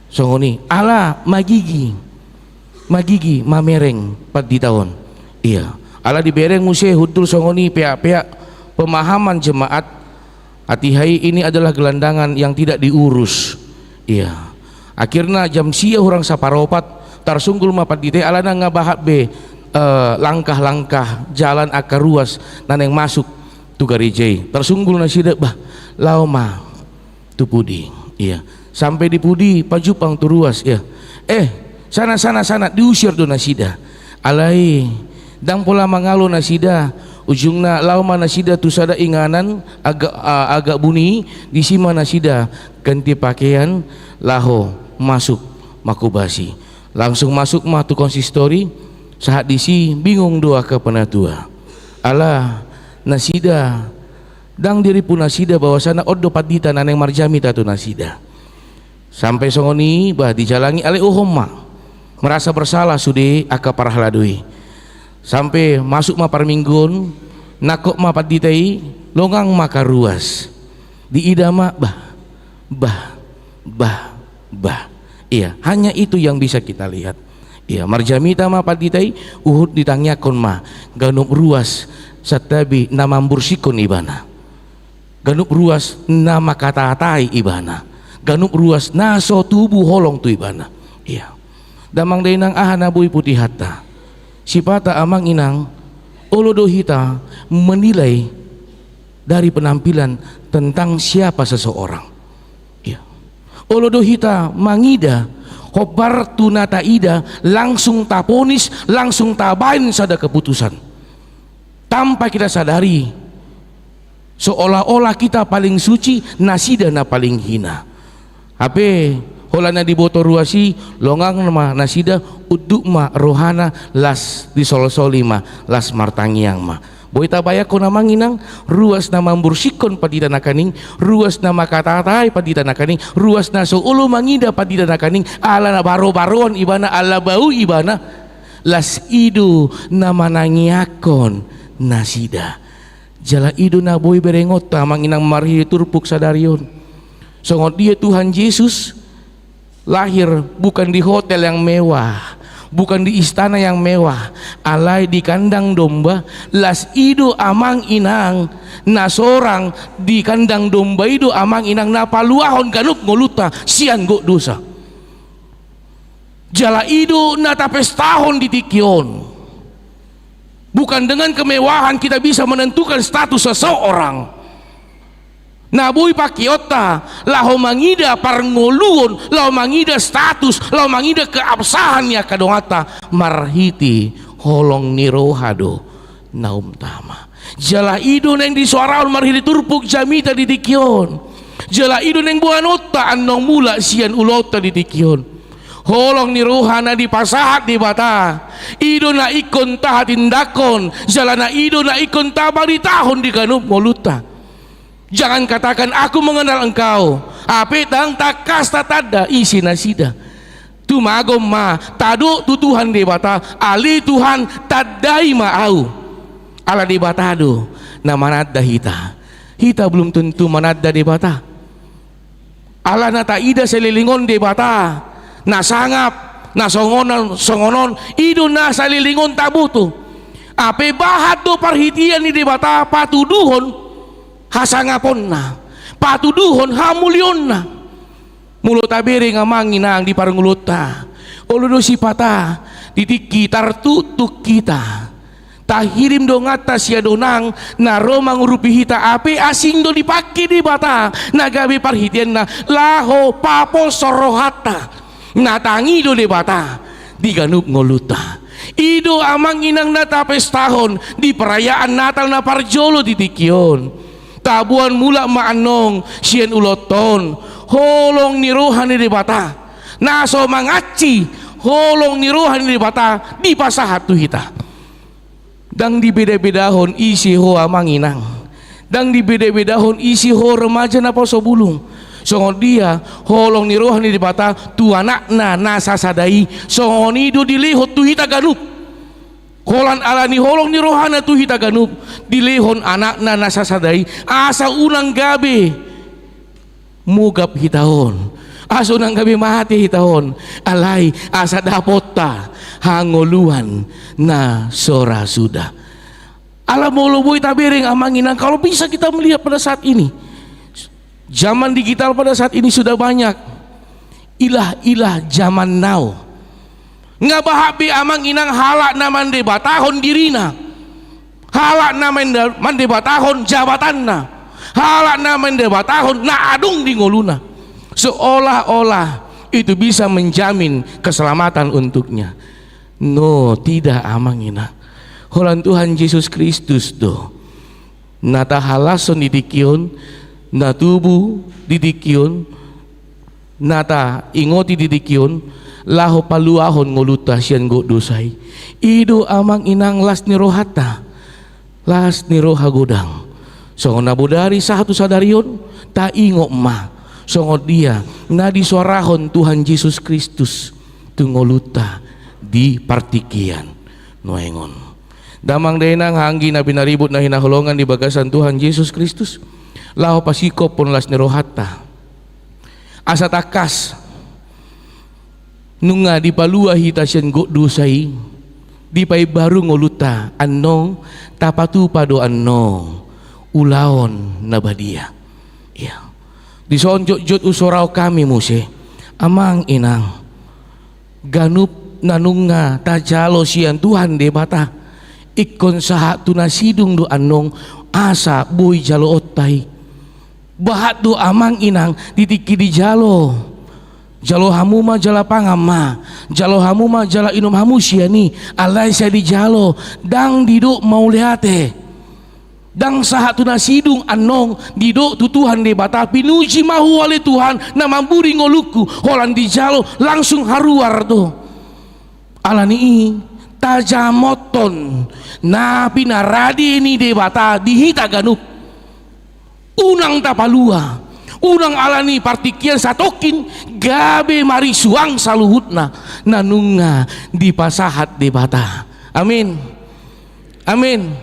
Songon i, ala magigi, magigi mamereng pandita on. Iya, ala dibereng muse hundul songon i, peak-peak pemahaman jemaat, hatiha i ini adalah gelandangan yang tidak diurus. Iya. Akhirna jam sia hurang saparopat, tarsunggul ma pandita i, alana nga bahat be, eh, langkah-langkah jalan angka ruas na naeng masuk tu gareja i. Tarsunggul nasida, bah, laho ma tu pudi. Iya. Sampe di pudi, pajumpang tu ruas, iya. Eh, sana, sana, sana, diusir do nasida. Alai, ndang pola mangalo nasida, ujungna laho ma nasida tu sada inganan, agak, a-, agak buni, disi ma nasida ganti pakean, laho masuk mangkobasi. Langsung masuk ma tu konsistori, sahat disi bingung do angka penatua. Ala nasida ndang diripu nasida bahwasana on do pandita na naeng marjamita tu nasida. Sampe songon i, bah, dijalangi, alai uhum ma. Merasa bersalah sude angka parhalado i. Sampe masuk ma parmingguon, nangkok ma pandita i, longang ma angka ruas. Diida ma, bah, bah, bah, bah. Iya, hanya itu yang bisa kita lihat. Iya, marjamita ma pandita i, huhut ditangiangkon ma ganup ruas, santabi na mambursihkon ibana. Ganup ruas na mangkatatai ibana. Ganup ruas na so tubu holong tu ibana. Iya. Damang dainang, aha na boi putihanta? Sipata amang inang, olo do hita menilai dari penampilan tentang siapa seseorang. Iya. Olo do hita mangida, hombar tu na taida, langsung taponis, langsung tabaen sada keputusan. Tanpa kita sadari, seolah-olah kita paling suci, nasida na paling hina. Hape, holan na diboto ruas i, longang ma nasida, unduk ma rohana, las disolsoli ma, las martangiang ma. Boi tabayangkon amang inang, ruas na mambursihkon pandita nangkaning, ruas na mangkatatai pandita nangkaning, ruas na so olo mangida pandita nangkaning, ala na barobaroan ibana, ala bau ibana, las i do na manangiangkon nasida. Jala i do na boi berengonta amang inang marhite turpuk sadari on. Songon dia Tuhan Jesus lahir bukan di hotel yang mewah, bukan di istana yang mewah, alai di kandang domba, las i do amang inang na sorang di kandang domba i do amang inang na paluahon ganup ngolunta sian gok dosa. Jala i do na tapestahon di tingki on. Bukan dengan kemewahan kita bisa menentukan status seseorang. Na boi pakeonta laho mangida parngoluon, laho mangida status, laho mangida keabsahan ni angka donganta, marhite holong ni roha do naum tama. Jala i do naeng disoarahon marhite turpuk jamita di tingki on. Jala i do naeng boanonta annon mulak sian ulaonta di tingki on. Holong ni roha na dipasahat Debata, i do na ingkon tahatindanghon, jala na i do na ingkon tabaritahon di ganup ngolunta. Jangan katakan, "Aku mengenal engkau," hape ndang tangkas tatanda ise nasida. Tumagon ma, tadok tu Tuhan Debata, "Ale Tuhan, tandai ma ahu." Ala Debata do na mananda hita. Hita belum tentu mananda Debata. Ala na taida saleleng on Debata, na sangap, na songon on, songon on, i do na saleleng on taboto. Hape bahat do parhitean ni Debata patuduhon hasangaponna, patuduhon hamulionna. Molo tabereng amang inang di parngoluonta, olo do sipata di tingki tartuktuk hita, tahirim donganta sian dongan na ro mangurupi hita, hape asing do dipangke Debata na gabe parhiteanna laho paposhon rohanta na tangi do Debata di ganup ngolunta. I do amang inang na tapestahon di perayaan Natal na parjolo di tingki on. Taboan mulak ma annon sian ulaonta on holong ni roha ni Debata, na so mangansi holong ni roha ni Debata dipasahat tu hita. Ndang dibedabedahon ise ho amang inang, ndang dibedabedahon ise ho remaja na poso bulung. Songon dia holong ni roha ni Debata tu Anakna na sasada i, songon i do dilehon tu hita ganup. Holan ala ni holong ni rohana tu hita ganup, dilehon Anakna na sasada i, asa unang gabe mugap hita on, asa unang gabe mate hita on, alai asa dapotta hangoluan na so ra suda. Ala molo boi tabereng amang inang, kalau bisa kita melihat pada saat ini, zaman digital pada saat ini sudah banyak ilah-ilah zaman now. Nga bahat be amang inang halak na mandebatahon dirina, halak na mande-, mandebatahon jabatanna, halak na mandebatahon na adong di ngoluna, seolah-olah itu bisa menjamin keselamatan untuknya. No, tidak amang inang. Holan Tuhan Jesus Kristus do na tahalashon di tingki on, na tubu di tingki on, na taingoti di tingki on, laho paluahon ngolunta sian gok dosa i. I do amang inang las ni rohanta, las ni roha godang. Songon na bodari sahat tu sadari on, taingot ma songon dia na disuarahon Tuhan Jesus Kristus tu ngolunta di partingkian nuaeng on. Damang dainang, anggi na pinaribut na hinaholongan di bagasan Tuhan Jesus Kristus, laho pasingkophon las ni rohanta. Asa tangkas, nunga dipalua hita sian gok dosa i, dipaimbaru ngolunta, annon tapatupa do annon ulaon na badia. Ia. Dison jotjot husorahon hami muse, amang inang, ganup na nunga tajalo sian Tuhan Debata, ingkon sahat tu na sidung do annon asa boi jaloonta i. Bahat do amang inang di tingki dijalo. Jalo hamu ma jala pangan ma, jalo hamu ma jala inum hamu sian i, alai sai dijalo, ndang didok mauliate. Ndang sahat tu na sidung annon didok tu Tuhan Debata, pinuji ma Ho ale Tuhan na mamburi ngolungku, holan dijalo langsung haruar do. Ala ni i tajamothon na pinarade ni Debata di hita ganup. Unang tapalua, unang ala ni partingkian satongkin gabe marisuang saluhutna na nunga dipasahat Debata. Amin. Amin.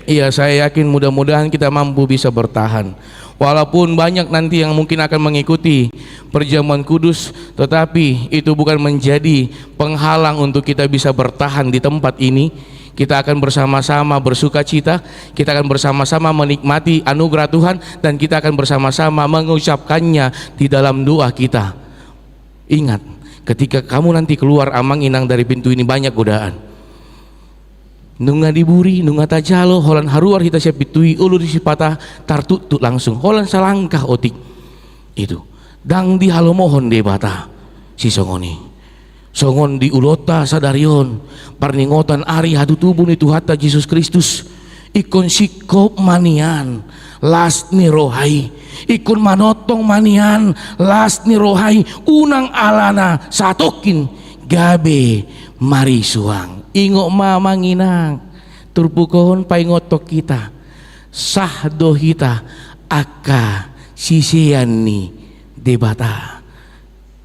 Iya, saya yakin mudah-mudahan kita mampu bisa bertahan. Walaupun banyak nanti yang mungkin akan mengikuti perjamuan kudus, tetapi itu bukan menjadi penghalang untuk kita bisa bertahan di tempat ini. Kita akan bersama-sama bersukacita, kita akan bersama-sama menikmati anugerah Tuhan, dan kita akan bersama-sama mengucapkannya di dalam doa kita. Ingat, ketika kamu nanti keluar amang inang dari pintu ini, banyak godaan. Nunga diburi, nunga tajalo, holan haruar hita sian pintu i, olo do sipata tartuktuk langsung, holan salangkah otik. Itu. Ndang dihalomohon Debata sisongon i. Songon di ulaonta sadari on, parningotan ari hatutubu ni Tuhanta Jesus Kristus, ingkon singkop ma nian las ni roha i, Ingkon manongtong ma nian las ni roha i, unang alana satongkin gabe marisuang. Ingot ma, amang inang, turpuk on paingothon hita, sah do hita angka sisean ni Debata.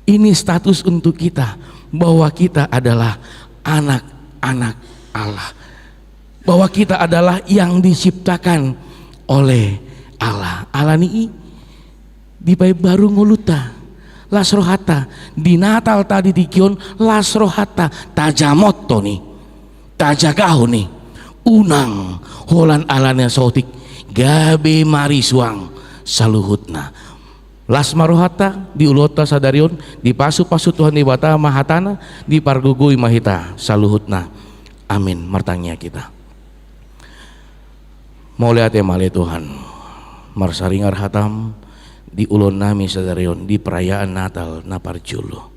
Ini status untuk kita, bahwa kita adalah anak-anak Allah, bahwa kita adalah yang diciptakan oleh Allah. Alani i, dipaimbaru ngolunta, las rohanta, di Natal tadi tingki on, las rohanta, tajamothon i, tajagahon i, unang holan alana saotik gabe marisuang saluhutna. Las ma rohanta di ulaonta sadari on, dipasupasu Tuhan Debata ma hatana, dipargogoi ma hita saluhutna. Amin. Martangiang hita. Mauliate ma ale Tuhan, marsaringar hatam di ulaonnami sadari on di perayaan Natal na parjolo.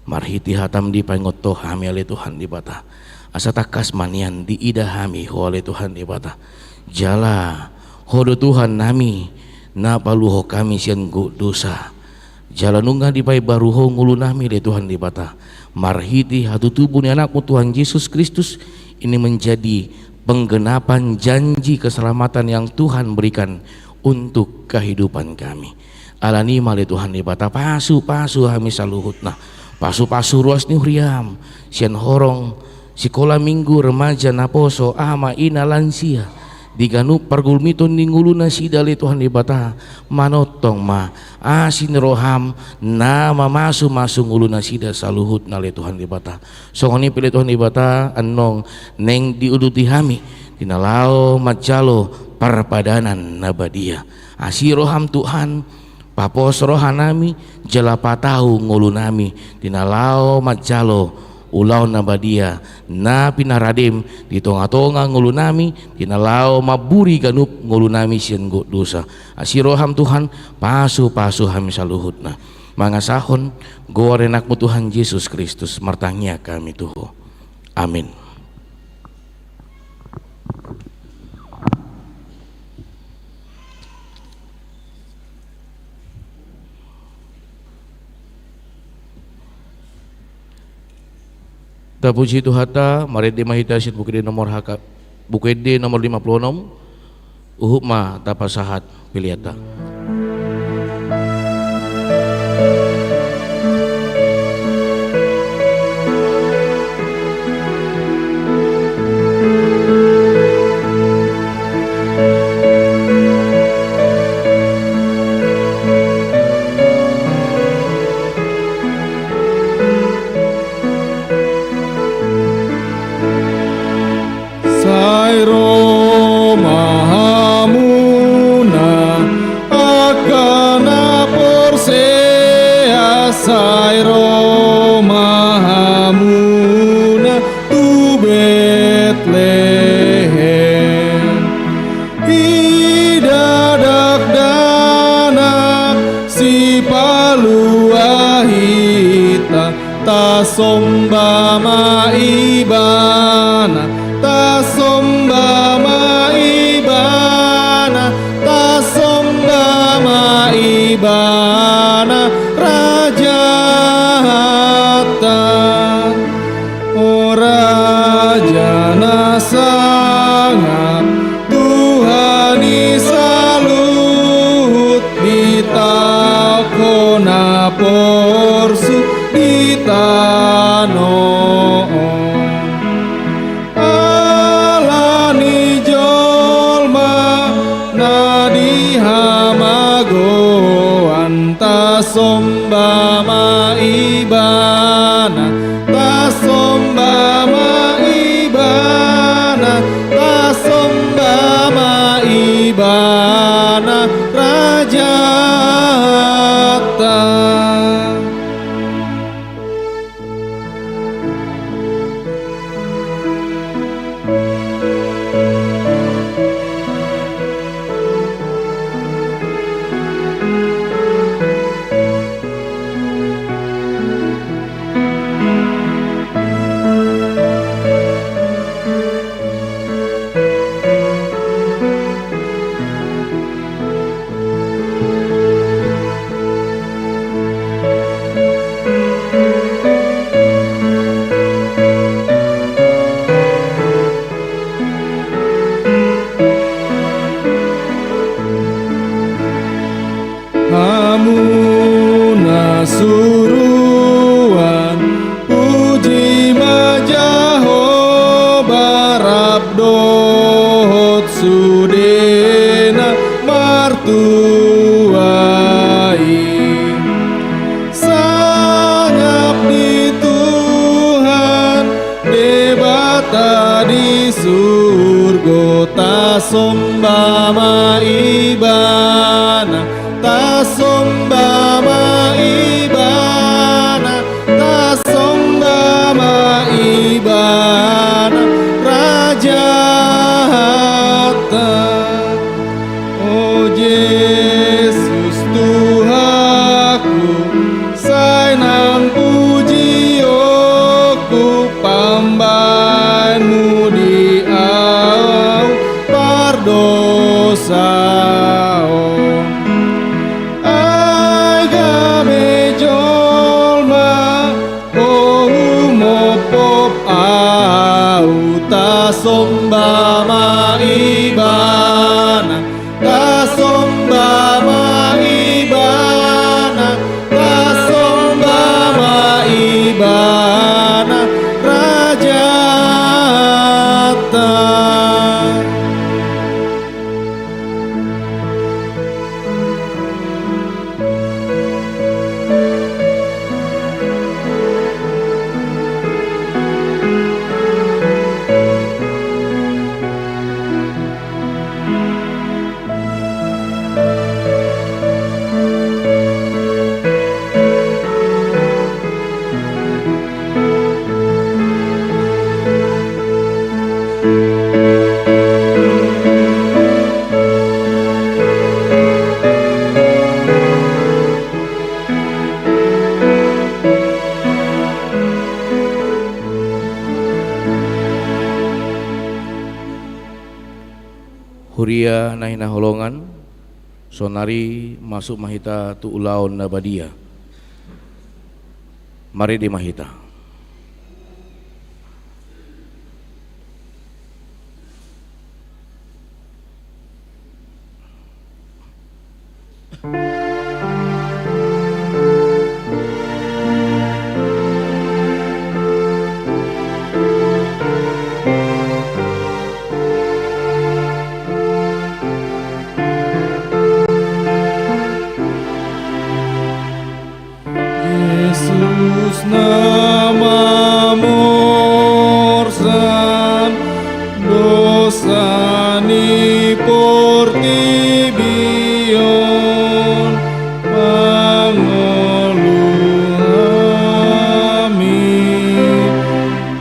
Marhite hatam dipaingot Ho hami ale Tuhan Debata, asa tangkas ma nian diida hami Ho ale Tuhan Debata. Jala Ho do Tuhannami na paluahon hami sian gok dosa. Jala nunga dipaimbaru Ho ngolunami ale Tuhan Debata, marhite hatutubu ni Anakmu Tuhan Jesus Kristus. Ini menjadi penggenapan janji keselamatan yang Tuhan berikan untuk kehidupan kami. Alani i ma ale Tuhan Debata, pasupasu hami saluhutna. Pasupasu ruas ni huriam, sian horong, sikola minggu, remaja, naposo, ama, ina, lansia, di ganup pargulmiton ni ngolunasida ale Tuhan Debata, manongtong ma asi ni roham na mamasumasu ngolunasida saluhutna ale Tuhan Debata. Songon i pe ale Tuhan Debata, annon naeng diuduti hami di na laho manjalo parpadanan na badia. Asi roham Tuhan, papos rohanami, jala patau ngolunami di na laho manjalo ulaon na badia na pinaradem di tongatonga ngolunami, di na laho mamburi ganup ngolunami sian gok dosa. Asi roham Tuhan, pasupasu hami saluhutna. Mangasahon goar ni Anakmu Tuhan Jesus Kristus, martangiang hami tu Ho. Amin. Tapuji Tuhanta, marende ma hita sian Buku Ende nomor H K, Buku Ende nomor lima puluh enam, huhut ma tapasahat peleanta. Sai ro ma hamuna angka na porsea, sai ro ma hamuna tu Betlehem. Ida dakdanak sipalua hita, tasomba ma Ibana, tasomba ma Ibana, tasomba ma Ibana, Rajanta. O Raja na sangap, Tuhan ni saluhut, ditaon Ho na porsuk di tano on. Ala ni jolma na di hamagoan, tasomba ma Ibana, tasomba ma Ibana, tasomba ma Ibana, Rajanta. Somba ma Ibana, tasomba ma Ibana, tasomba ma Ibana, Rajanta. O Jesus Tuhanku, sai nang pujionku pambahenMu di ahu pardosa on. Ai gabe jolma, o humophop ahu, tasomba ma Ibana, tasomba ma Ibana, tasomba ma Ibana, Rajanta. Huria na hinaholongan, saonari masuk ma hita tu ulaon na badia. Marende ma hita. Jesus na mamorsan dosa ni portibi on, pangolu hami.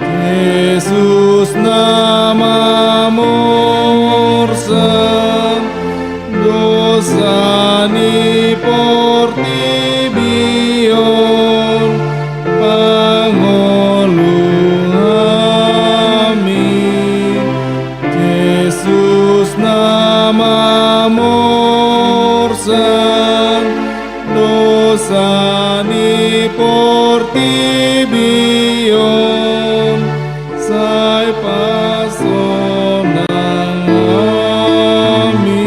Jesus na mamorsan dosa ni portibi on, pangolu hami. Jesus na mamorsan dosa ni portibi on, sai pasonang hami.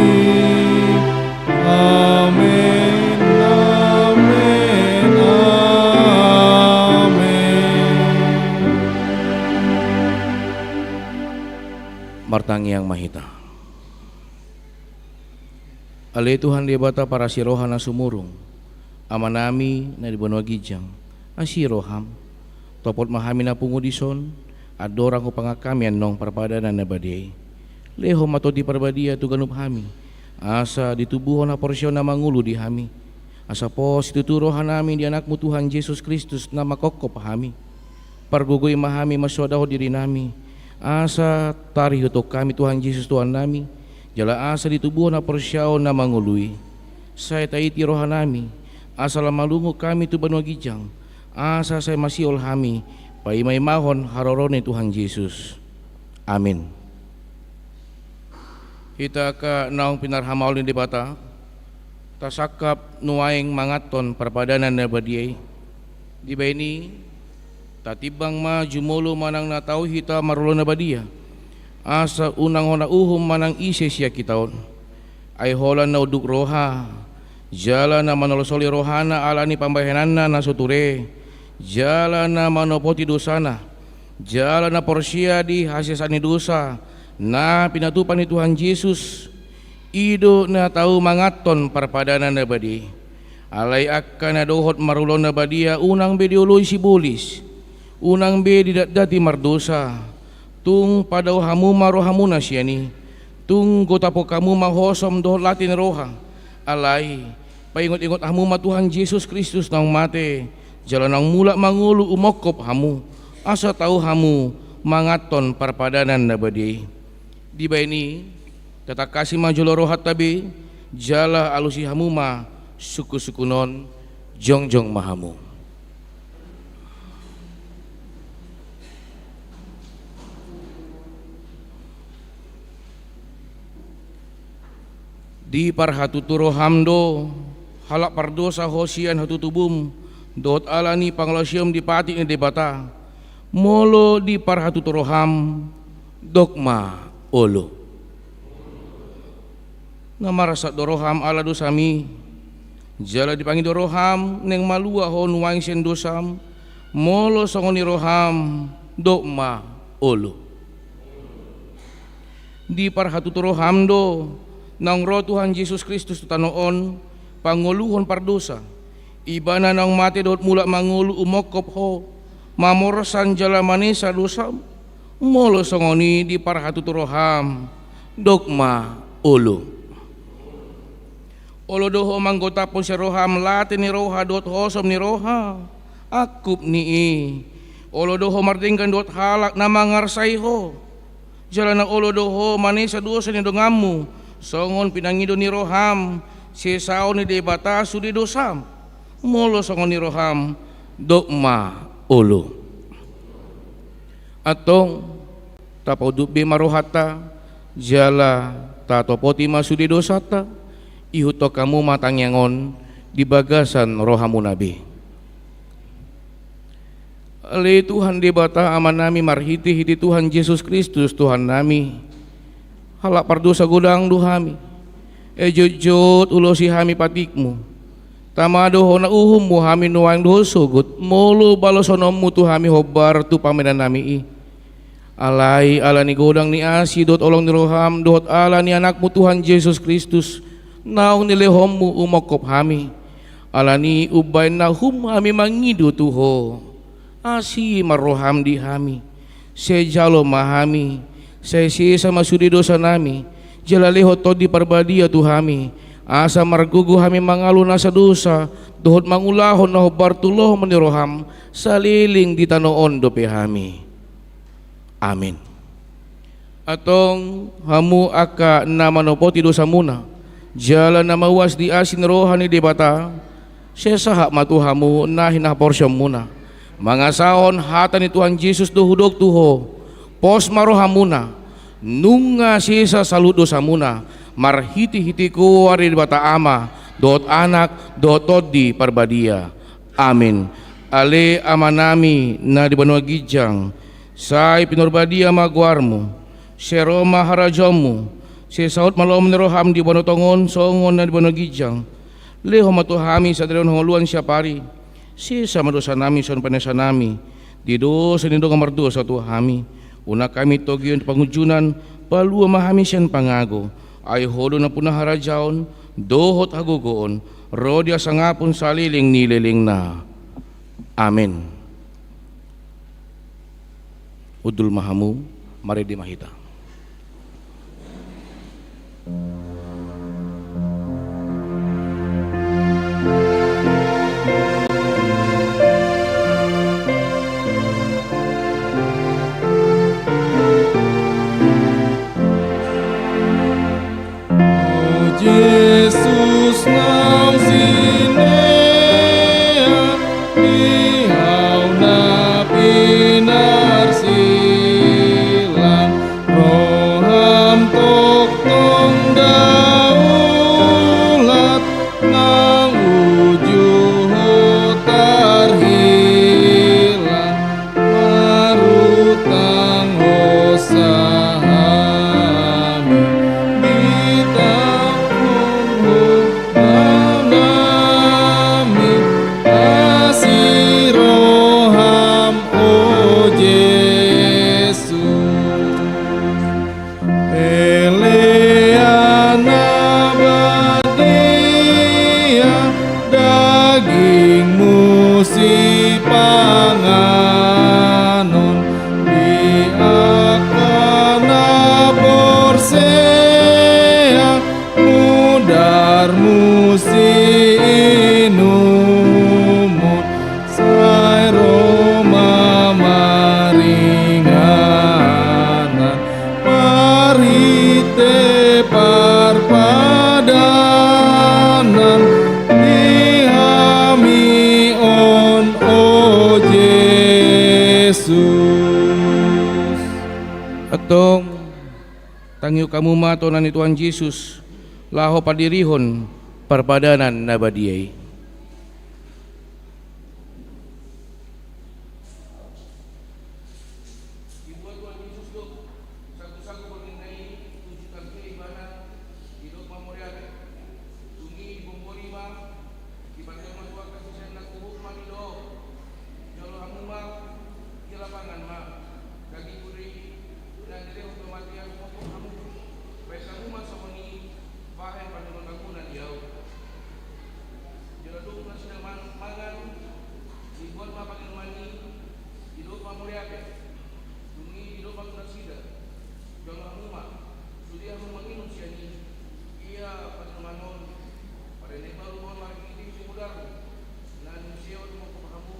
Amen, amen, amen. Martangiang ma hita. Ale Tuhan Debata parasi roha na sumurung, Amanami na di banua ginjang, asi roham. Topot ma hami na pungu dison, andorang hupangan hami annon parpadanan na badia i. Lehon ma Tondi Parbadia tu ganup hami, asa ditubuhon haporseaon na mangolu di hami, asa pos situtu rohanami di Anakmu Tuhan Jesus Kristus na manghophop hami. Pargogoi ma hami mansoadahon dirinami, asa tarihuthon hami Tuhan Jesus Tuhannami, jala asa ditubuhon haporseaon na mangolu i. Sai taiti rohanami, asa lam malungun hami tu banua ginjang, asa sai masiol hami paimaimahon haroro ni Tuhan Jesus. Amin. Hita angka naung pinarhamaol ni Debata, tasangkap nuaeng manganhon parpadanan na badia i. Dibahen i, tatimbang ma jumolo manang na tau hita marulaon na badia, asa unang hona uhum manang ise sian hita on. Ai holan na unduk roha, jala na manolasoli rohana ala ni pambahenanna na so ture, jala na manopoti dosana, jala na porsea di hasesaan ni dosa na pinatupa ni Tuhan Jesus, i do na tau manganhon parpadanan na badia i. Alai angka na dohot marulaon na badia unang be dioloi sibolis, unang be didatdati mardosa. Tung padao hamu ma rohamuna sian i, Tung gotapkon hamu ma hosom dohot late ni roha. Alai, paingot-ingot hamu ma Tuhan Jesus Kristus naung mate, jala naung mulak mangolu umongkop hamu, asa tau hamu manganhon parpadanan na badia i. Dibahen i, tatangkasi ma jolo rohanta be, jala alusi hamu ma sungkun-sungkun on. Jongjong ma hamu. Diparhatutu roham do, halak pardosa ho sian hatutubum, dohot ala ni pangalaosion di patik ni Debata, molo diparhatutu roham, dok ma olo. Na marsak do roham ala dosami, jala dipangido roham naeng malua ho nuaeng sian dosam, molo songon i roham, dok ma olo. Diparhatutu roham do, naung ro Tuhan Jesus Kristus tu tano on, pangoluhon pardosa, Ibana naung mate dohot mulak mangolu umongkop ho, mamorsan jala manesa dosam, molo songon i diparhatutu roham, dok ma olo. Olo do ho manggotaphon sian roham late ni roha dohot hosom ni roha, angkup ni i. Olo do ho mardenggan dohot halak na mangarsai ho. Jala na olo do ho manesa dosa ni donganmu, songon pinangido ni roham, sesaon ni Debata sude dosam. Molo songon i roham, dok ma olo. Antong, tapaunduk be ma rohanta, jala tatopoti ma sude dosanta, ihuthon hamu ma tangiang on di bagasan rohamuna be. Ale Tuhan Debata Amanami marhite-hite Tuhan Jesus Kristus Tuhannami, halak pardosa godang do hami. Jotjot ulosi hami patikmu. Tama do hona uhummu hami nuaeng dohot sogot, molo balosononmu tu hami hombar tu pambahenannami i. Alai ala ni godang ni asi dohot holong ni roham dohot ala ni Anakmu Tuhan Jesus Kristus, naung nilehonmu umongkop hami. Ala ni umbahen na hum hami mangido tu ho, asi ma roham di hami. Sai jalo ma hami, sai sesa ma sude dosanami, jala lehon Tondi Parbadia tu hami, asa margogo hami mangalo nasa dosa, dohot mangulahon na hombar tu lomo ni roham, saleleng di tano on dope hami. Amin. Antong hamu angka na manopoti dosamuna, jala na mauas di asi ni roha ni Debata, sai sahat ma tu hamu na hinaporseaonmuna. Mangasahon hata ni Tuhan Jesus do hudok tu ho, pos ma rohamuna, nunga sesa saluhut dosamuna, marhite-hite goar ni Debata Ama, dohot Anak, dohot Tondi Parbadia. Amin. Ale Amanami na di banua ginjang, sai pinarbadia ma goarmu, sai ro ma harajaonmu, sai saut ma lomo ni roham di banua tonga on songon na di banua ginjang. Lehon ma tu hami sadari on hangoluan siapari, sesa ma dosanami songon panesanami di dosa ni dongan mardosa tu hami. Unang hami togihon tu pangunjunan, palua ma hami sian pangago. Ai ho do nampuna harajaon, dohot hagogoon, ro di hasangapon saleleng ni lelengna. Amen. Hundul ma hamu, marende ma hita. O Jesus naung sinean, di hau na pinarsilang, roham tongtong da Jesus. Antong, tangihon hamu ma tona ni Tuhan Jesus, laho padirihon parpadanan na badia i. Dibuat Tuhan Jesus do sagusagu borngin na i tu jutakia ibana, didok ma mauliate. Dung i dibombori ma, dipatean ma tu angka sisean na gogo ma didok: Jalo hamu ma ia, laho mangan ma. Dagingku do i na nilehon tu hamatean, huboan hamu. Bahen hamu ma songon i bahen pangidoanmuna di ahu. Jala dung nasida man-, mangan, dibuat ma pangidoan i, didok ma mauliate. Dung i didok ma tu nasida: Jalo hamu ma, sude hamu manginum sian i. Ia pangidoan on, parende baru ma on marhitehite si mudarhu, na niseon mangkophon hamu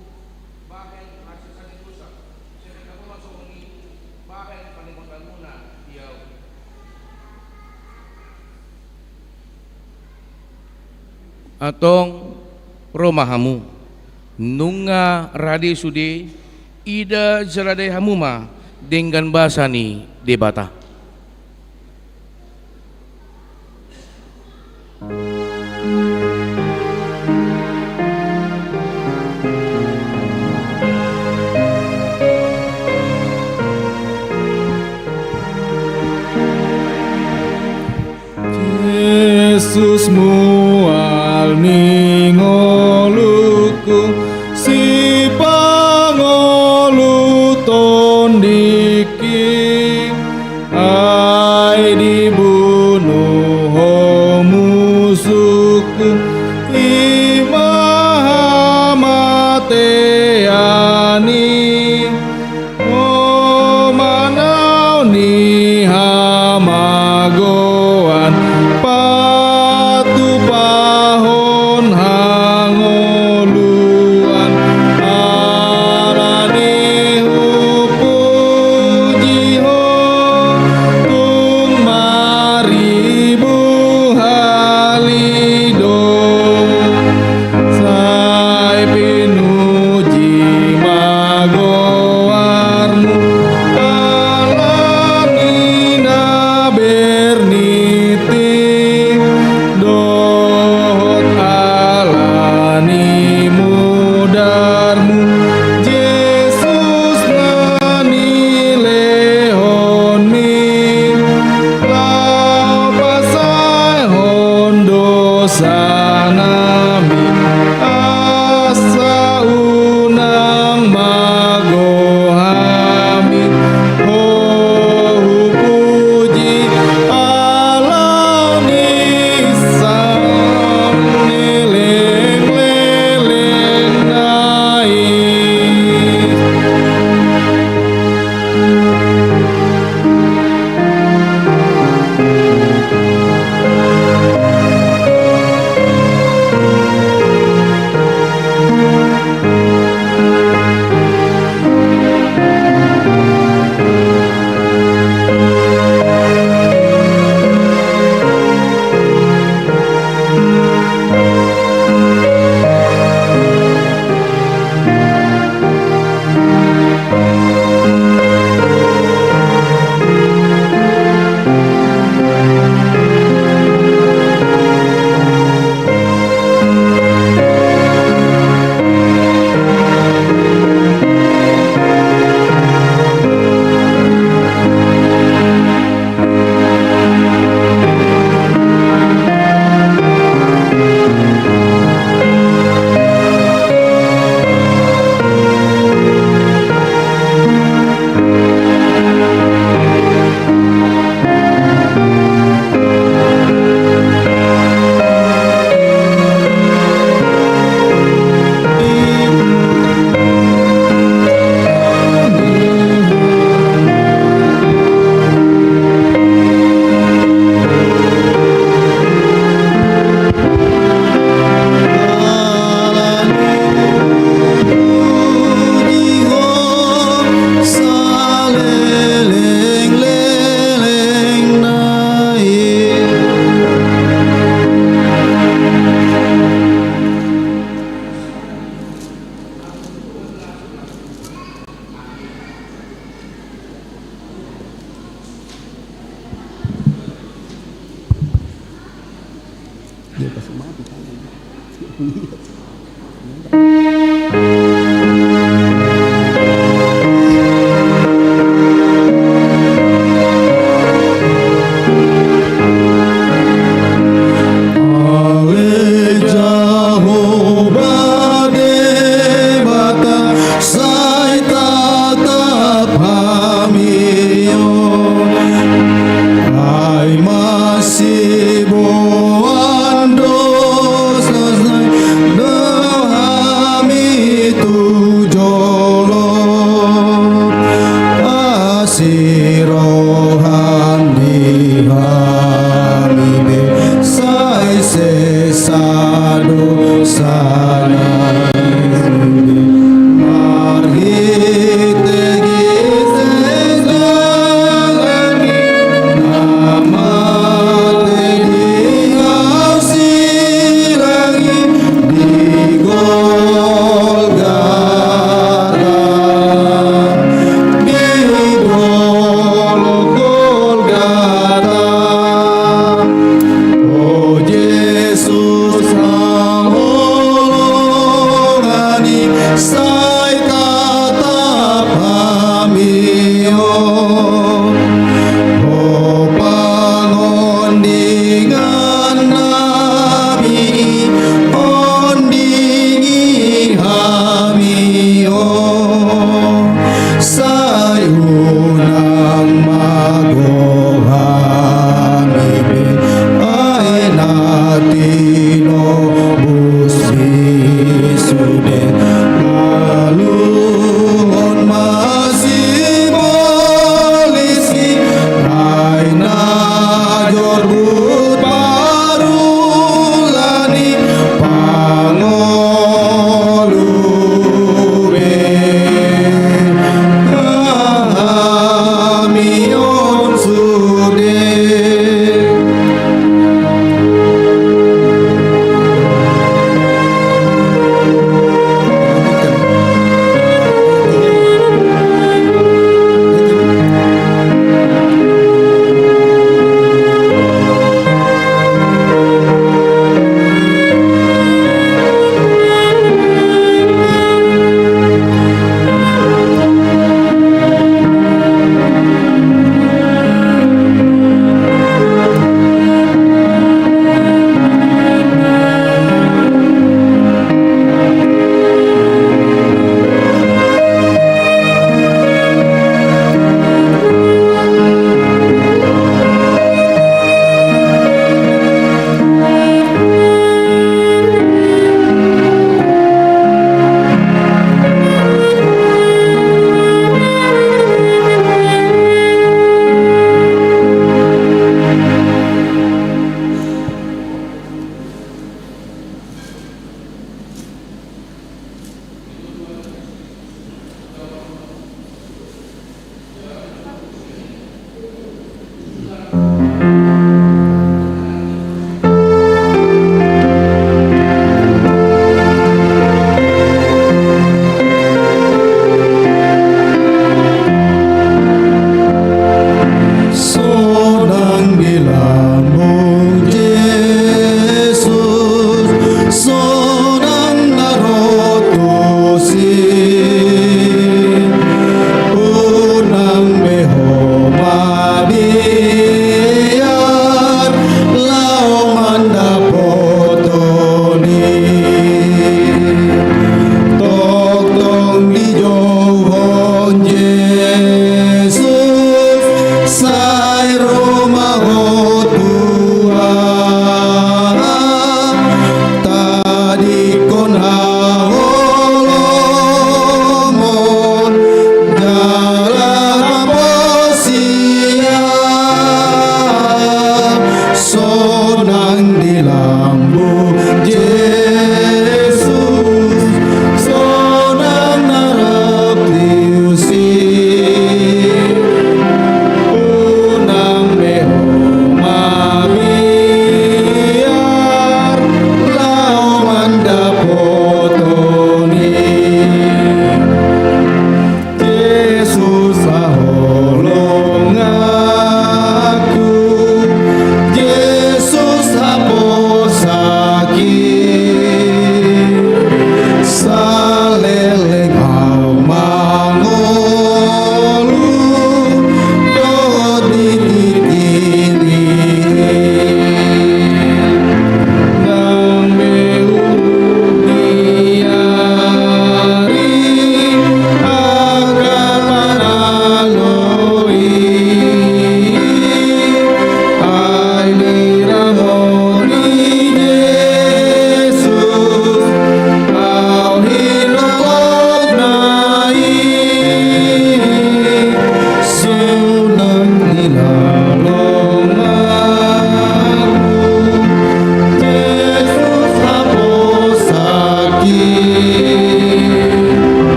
bahen hasesaon ni dosa. Sai bahen hamu ma songon i bahen pangidoanmuna di ahu. Antong, ro ma hamu. Nunga rade sude, ida jala dai hamu ma denggan basa ni Debata. Jesus, mual ni ngolungku, sipangolu tondingki, ai dibunu Ho musuhku, i ma hamatean i. Ho manaon ni hamagoan, patupahon Ale Jahowa Debata, sai tatap hami on. Ai masiboan dosa nai do hami tu jolo. Asi roham di hami be, sai sesa dosa nai. Marhite Jesus Tuhan nami, na mate di hau silang i di Golgata, di dolok Golgata. O Jesus, haholongan i, sai tatap hami on. O pangondingan nami, ondingi hami on. Sai unang mago hami be, ai na tinobus bisuden, aluhon ma sibolis i, ai na jorbut parula ni pangolu be.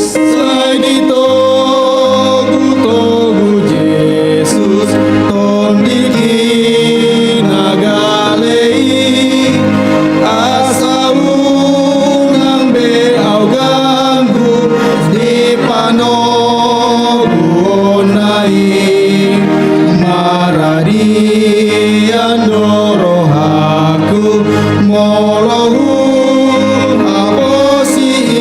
Sai ditogutogu Jesus tondingi na gale i, asa unang be au ganggu di panoguonna i. Maradian do rohangku molo huhaposi i,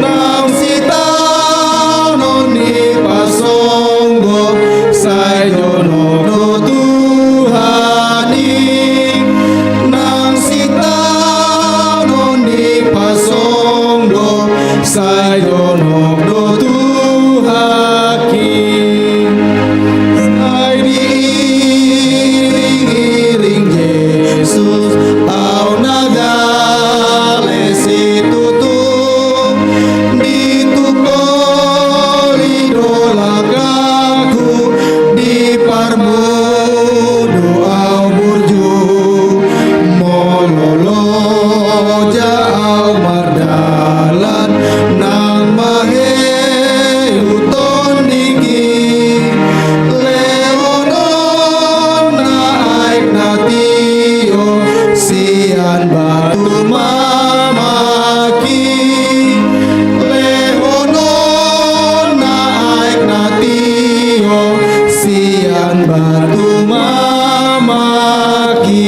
nang sitaonon ni pasonggo, sai jonok do Tuhan i. Nang sitaonon ni pasonggo, sai jonok do Tuhan i. Sai diiringiring Jesus au na gale situtu, ditupoli do langkangku, diparmudu au burju. Molo loja au mardalan, nang mahe hutondingki. Lehononna aek na tio sian batu mamaki. Lehononna aek na tio sian batu mamaki.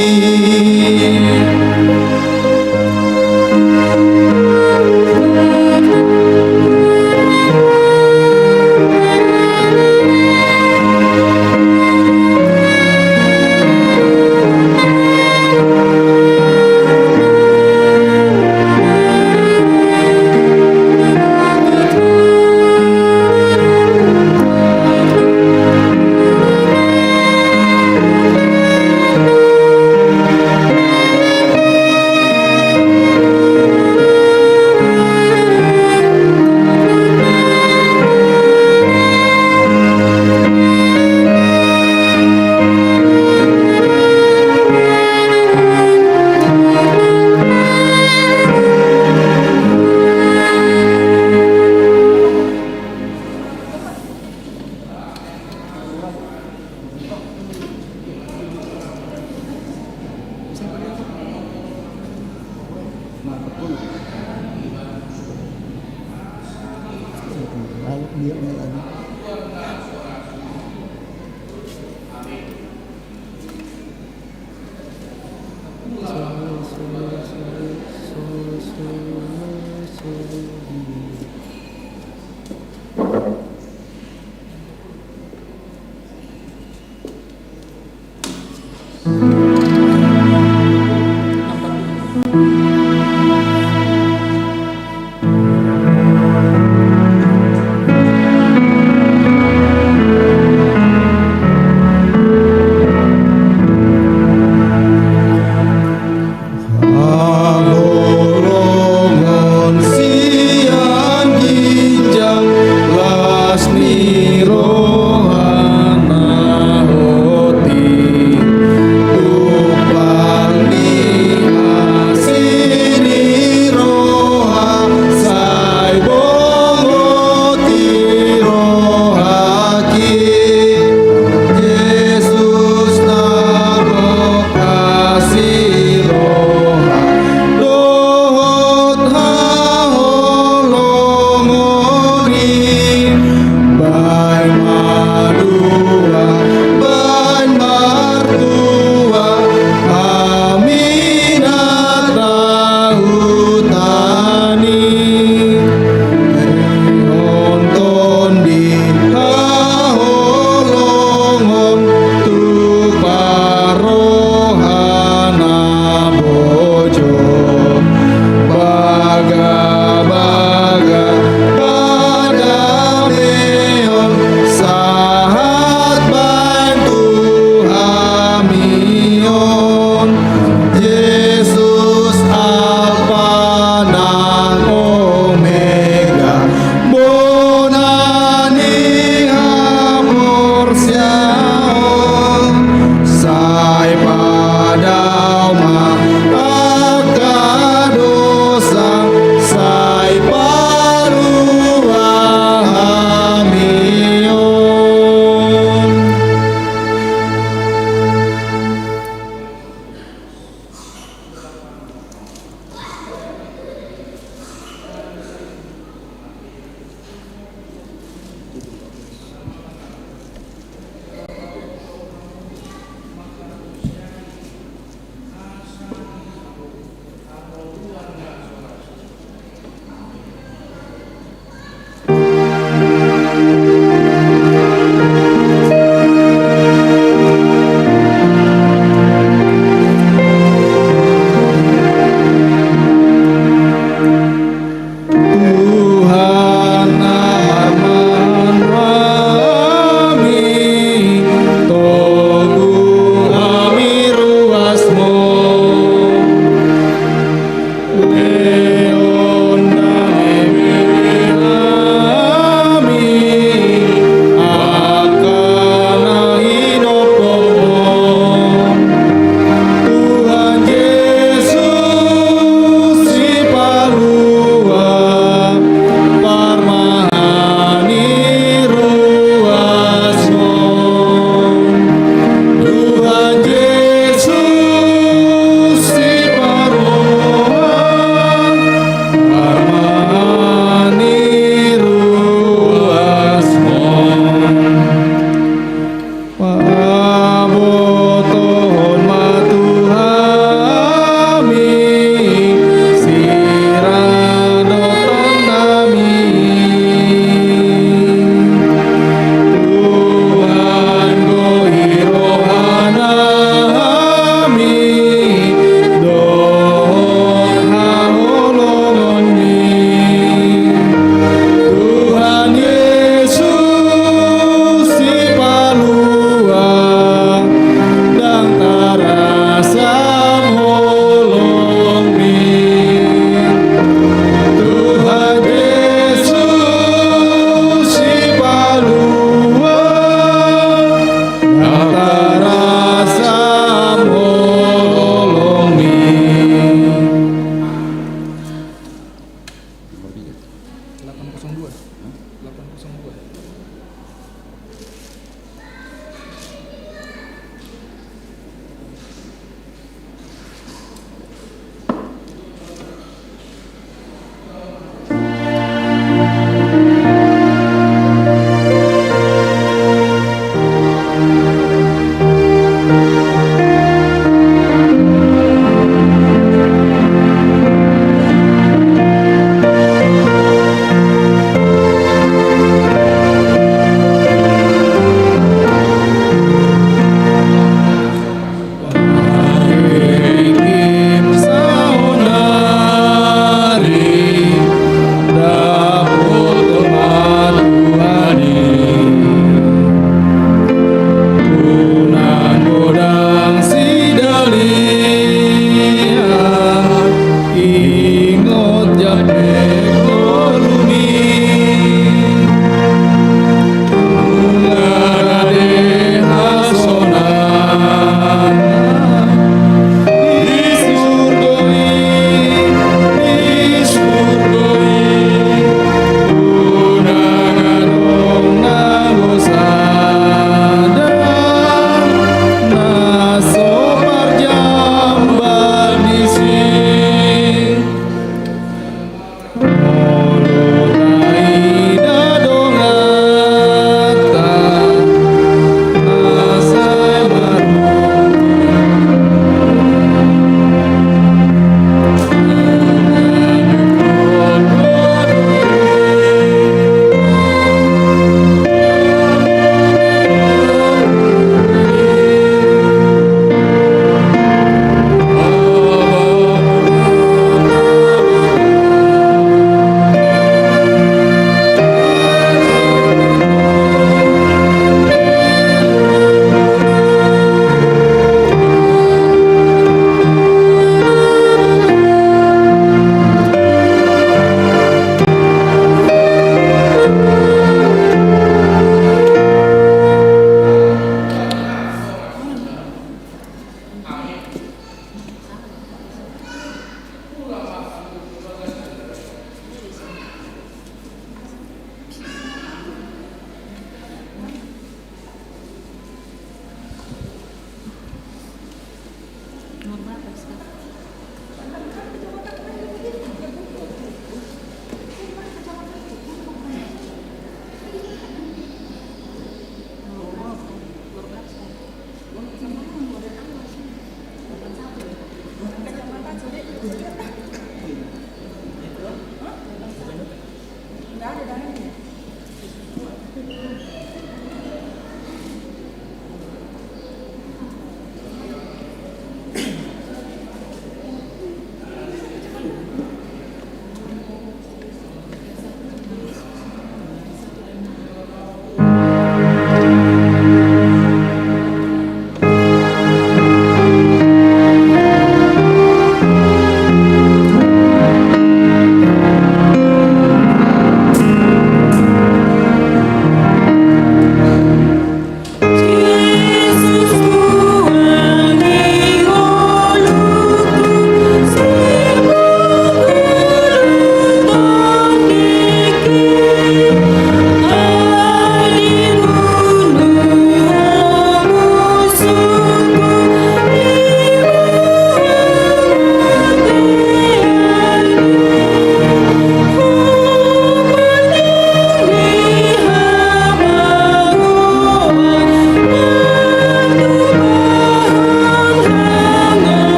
Nggak ada dananya.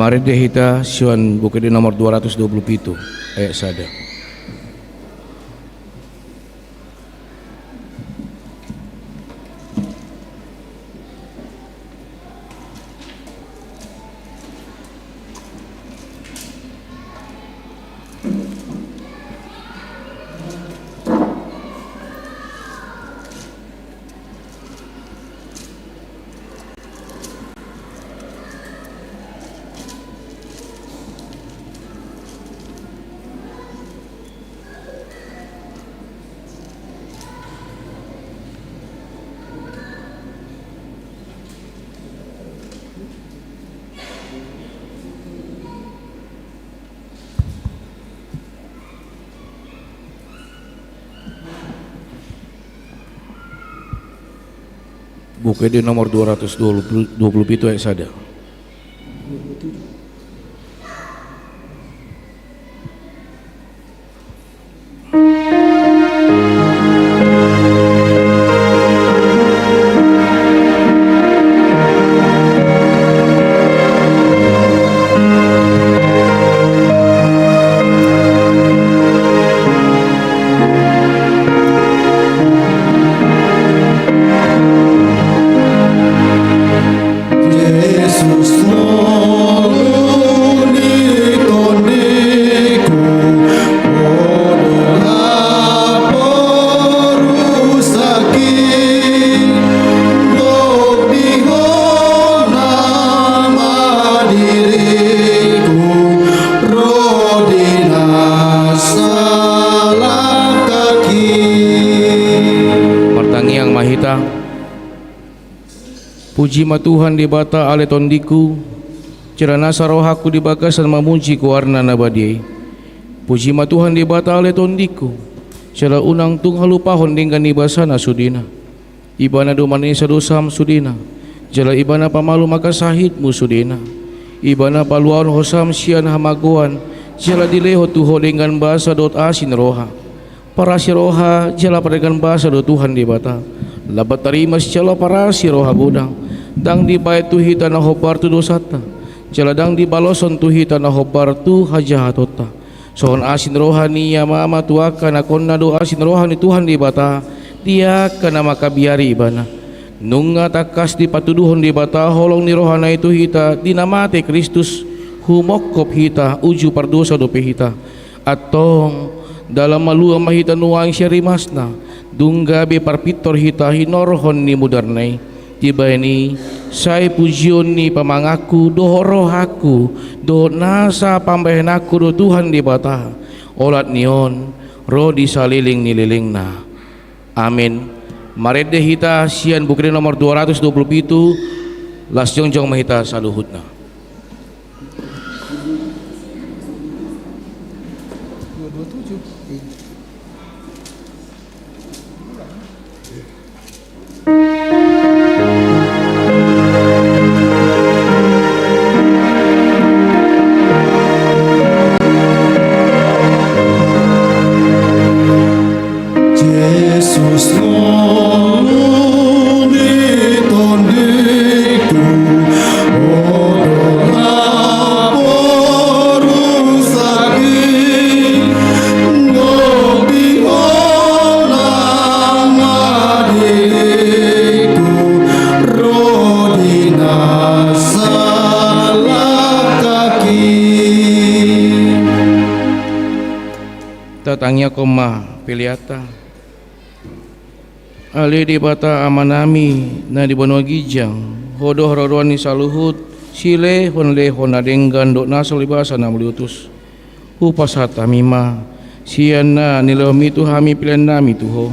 Marende hita sian Buku Ende nomor dua ratus dua puluh pitu, ayat sada. Buku Ende nomor dua ratus dua puluh, dua puluh pitu ayat sada. Jesus, ngolu ni tondiku, Ho do haporusaki, dok di Ho nama diriku, ro di na salangkaki. Martangiang ma hita. Puji ma Tuhan Debata ale tondiku, jala nasa rohangku di bagasan mamuji goarna na badia i. Puji ma Tuhan Debata ale tondiku, jala unang tung halupahon denggan ni basana sudena. Ibana do manesa dosam sudena, jala Ibana pamalum angka sahitmu sudena. Ibana paluahon hosam sian hamagoan, jala dilehon tu ho denggan basa dohot asi ni roha. Parasi roha jala pardenggan basa do Tuhan Debata. Lambat tarima sijalo parasi roha godang. Ndang dibaen tu hita na hombar tu dosanta, jala ndang dibaloshon tu hita na hombar tu hajahatonta. Songon asi ni roha ni ama-ama tu angka anakonna do asi ni roha ni Tuhan Debata di angka na mangkabiari Ibana. Nunga tangkas dipatuduhon Debata holong ni rohana i tu hita di na mate Kristus, humongkop hita, uju pardosa dope hita. Antong, ndang maluah ma hita nuaeng sian rimasna, dung gabe parpintor hita hinorhon ni mudarna i. Dibaen i, sai pujion ni pamanganku dohot rohangku, dohot nasa pambahenanku do Tuhan Debata, olat ni on ro di saleleng ni lelengna. Amen. Marende hita sian Buku Ende nomor dua ratus dua puluh pitu, las jongjong ma hita saluhutna. Jesus, ngolu ni tondiku, Ho do haporusaki, dok di Ho nama diriku, ro di na salangkaki. Tatangiangkon ma peleanta. Ale Debata Amanami na di banua ginjang, Ho do harodoan ni saluhut silehonlehon na denggan dohot nasa lumobi basa na mauliutus. Hupasahat hami ma sian na nilehonmi tu hami peleannami tu Ho.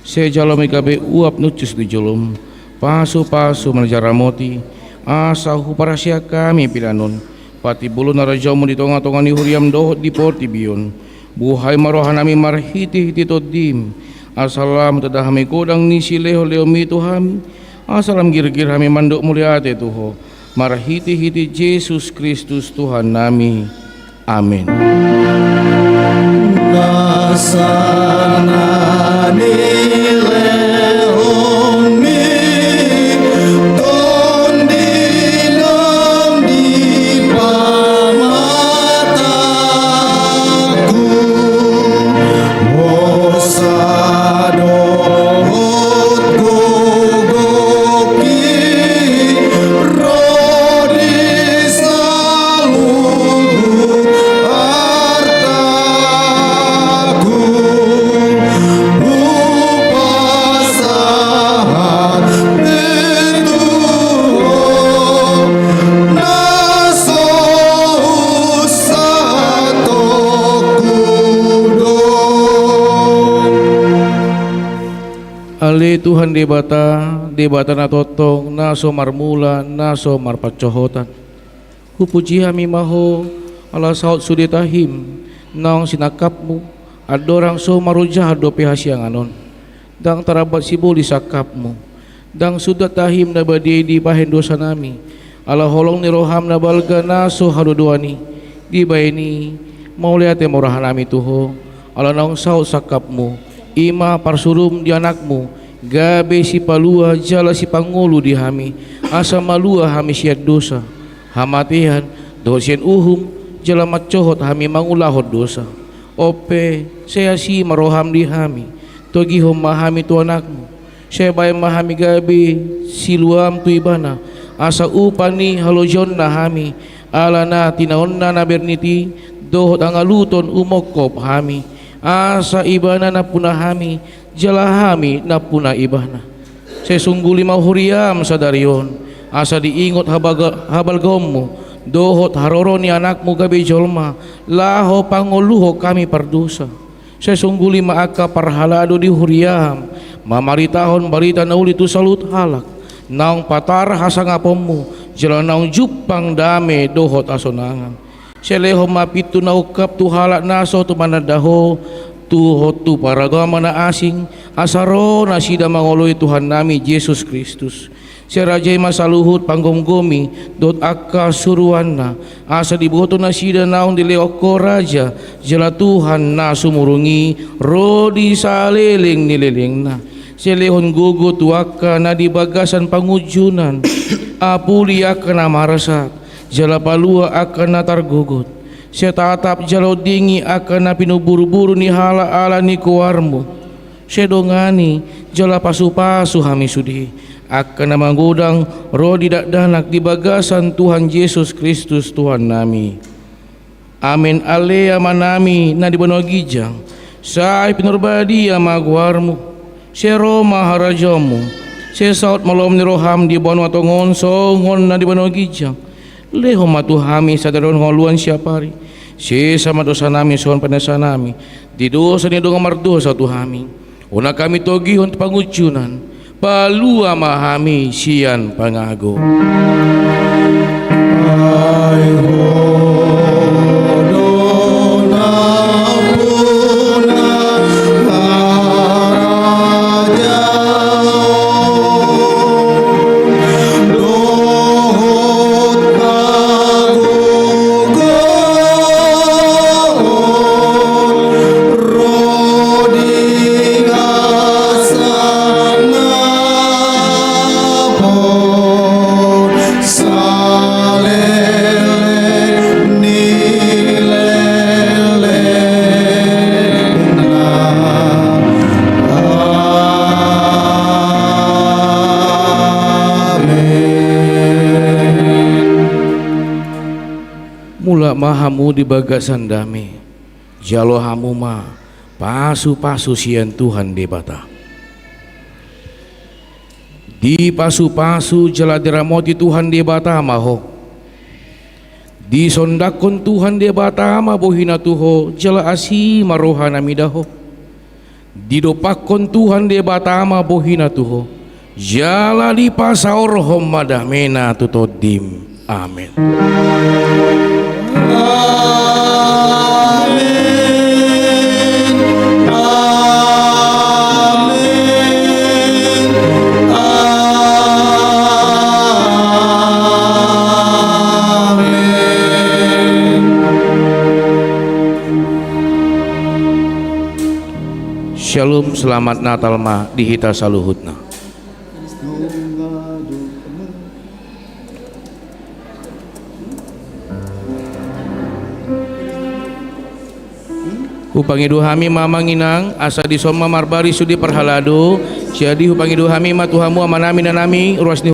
Sai jalo ma i gabe uap na hushus di jolom, pasupasu manjaramoti, asa huparhaseang hami pelean on, patimbulhon harajaonmu di tongatonga ni huriam dohot di portibi on. Buhai ma rohanami marhitehite Tondim, asa lam tanda hami godang ni silehonlehonmi tu hami, asa lam girgir hami mandok mauliate tu Ho, marhitehite Jesus Kristus Tuhannami. Amen. Nasa na nilehonmi, Tondi naung di pa Tuhan Debata, Debata na tongtong, na so marmula, na so marpansohotan. Hupuji hami ma Ho, ala saut sude tahim, naung sinangkapMu, andorang so marojahan dope hasiangan on. Ndang tarambat sibolis sangkapMu. Ndang sundat tahim na badia i dibahen dosanami. Ala holong ni rohaM na balga na so hadodoan i. Dibahen i, mauliate ma rohanami tu Ho. Ala naung saut sangkapMu. I ma parsuruM di AnakMu. Gabe sipalua jala sipangolu di hami. Asa malua hami sian dosa. Hamatean, dohot sian uhum, jala mansohot hami mangulahon dosa. On pe, sai asi ma rohaM di hami. Togihon ma hami tu AnakMu. Sai bahen ma hami gabe siluaM tu Ibana, asa upa ni halojaonna hami, ala na tinaonna na bernit i, dohot angaluton umongkop hami, asa Ibana nampuna hami, jala hami nampuna Ibana. Sai sungguli ma huriaM sadari on, asa diingot habaga-, habalgaonMu, dohot haroro ni AnakMu gabe jolma, laho pangoluhon hami pardosa. Sai sungguli ma angka parhalado di huriaM, mamaritahon barita na uli tu saluhut halak, naung patar hasangaponMu, jala naung jumpang dame dohot hasonangan. Sai lehon ma pintu na ungkap tu halak na so tumandangdang Ho, dohot tu paragama na asing, asa ro nasida mangoloi Tuhannami Jesus Kristus. Sai rajai ma saluhut panggomgomi, dohot angka suruanna, asa diboto nasida naung dilehon Ho raja, jala Tuhan na sumurung i, ro di saleleng ni lelengna. Sai lehon gogo tu angka na di bagasan pangunjunan, apuli angka na marsak, jala palua angka na targogot. Sai tatap jala ondingi angka na pinumburu-buru ni halak ala ni goarMu. Sai dongani, jala pasu-pasu hami sude, angka na magodang ro di dakdanak di bagasan Tuhan Jesus Kristus Tuhannami. Amen. Ale Amanami na di banua ginjang, sai pinarbadia ma goarMu. Sai ro ma harajaonMu. Sai saut ma lomo ni rohaM di banua tonga on songon na di banua ginjang. Lehon ma tu hami sadari on hangoluan siapari. Sesa ma dosanami songon panesanami di dosa ni dongan mardosa tu hami. Unang hami togihon tu pangunjunan. Palua ma hami sian pangago. Ai Ho do nampuna harajaon dohot hagogoon ro di hasangapon saleleng ni lelengna. Amen. Mulak ma hamu di bagasan dame, jalo hamu ma pasu-pasu sian Tuhan Debata. Dipasu-pasu jala diramoti Tuhan Debata ma ho. Disondangkon Tuhan Debata ma bohina tu ho, jala asi ma rohana mida ho. Didompakkon Tuhan Debata ma bohina tu ho, jala dipasaorhon ma damena tu tondim. Amen. Amen. Amen. Shalom, selamat Natal ma di hita saluhutna. Hupangido hami ma amang inang, asa dison ma marbaris sude parhalado. Jadi hupangido hami ma tu hamu amanami, inanami, ruas ni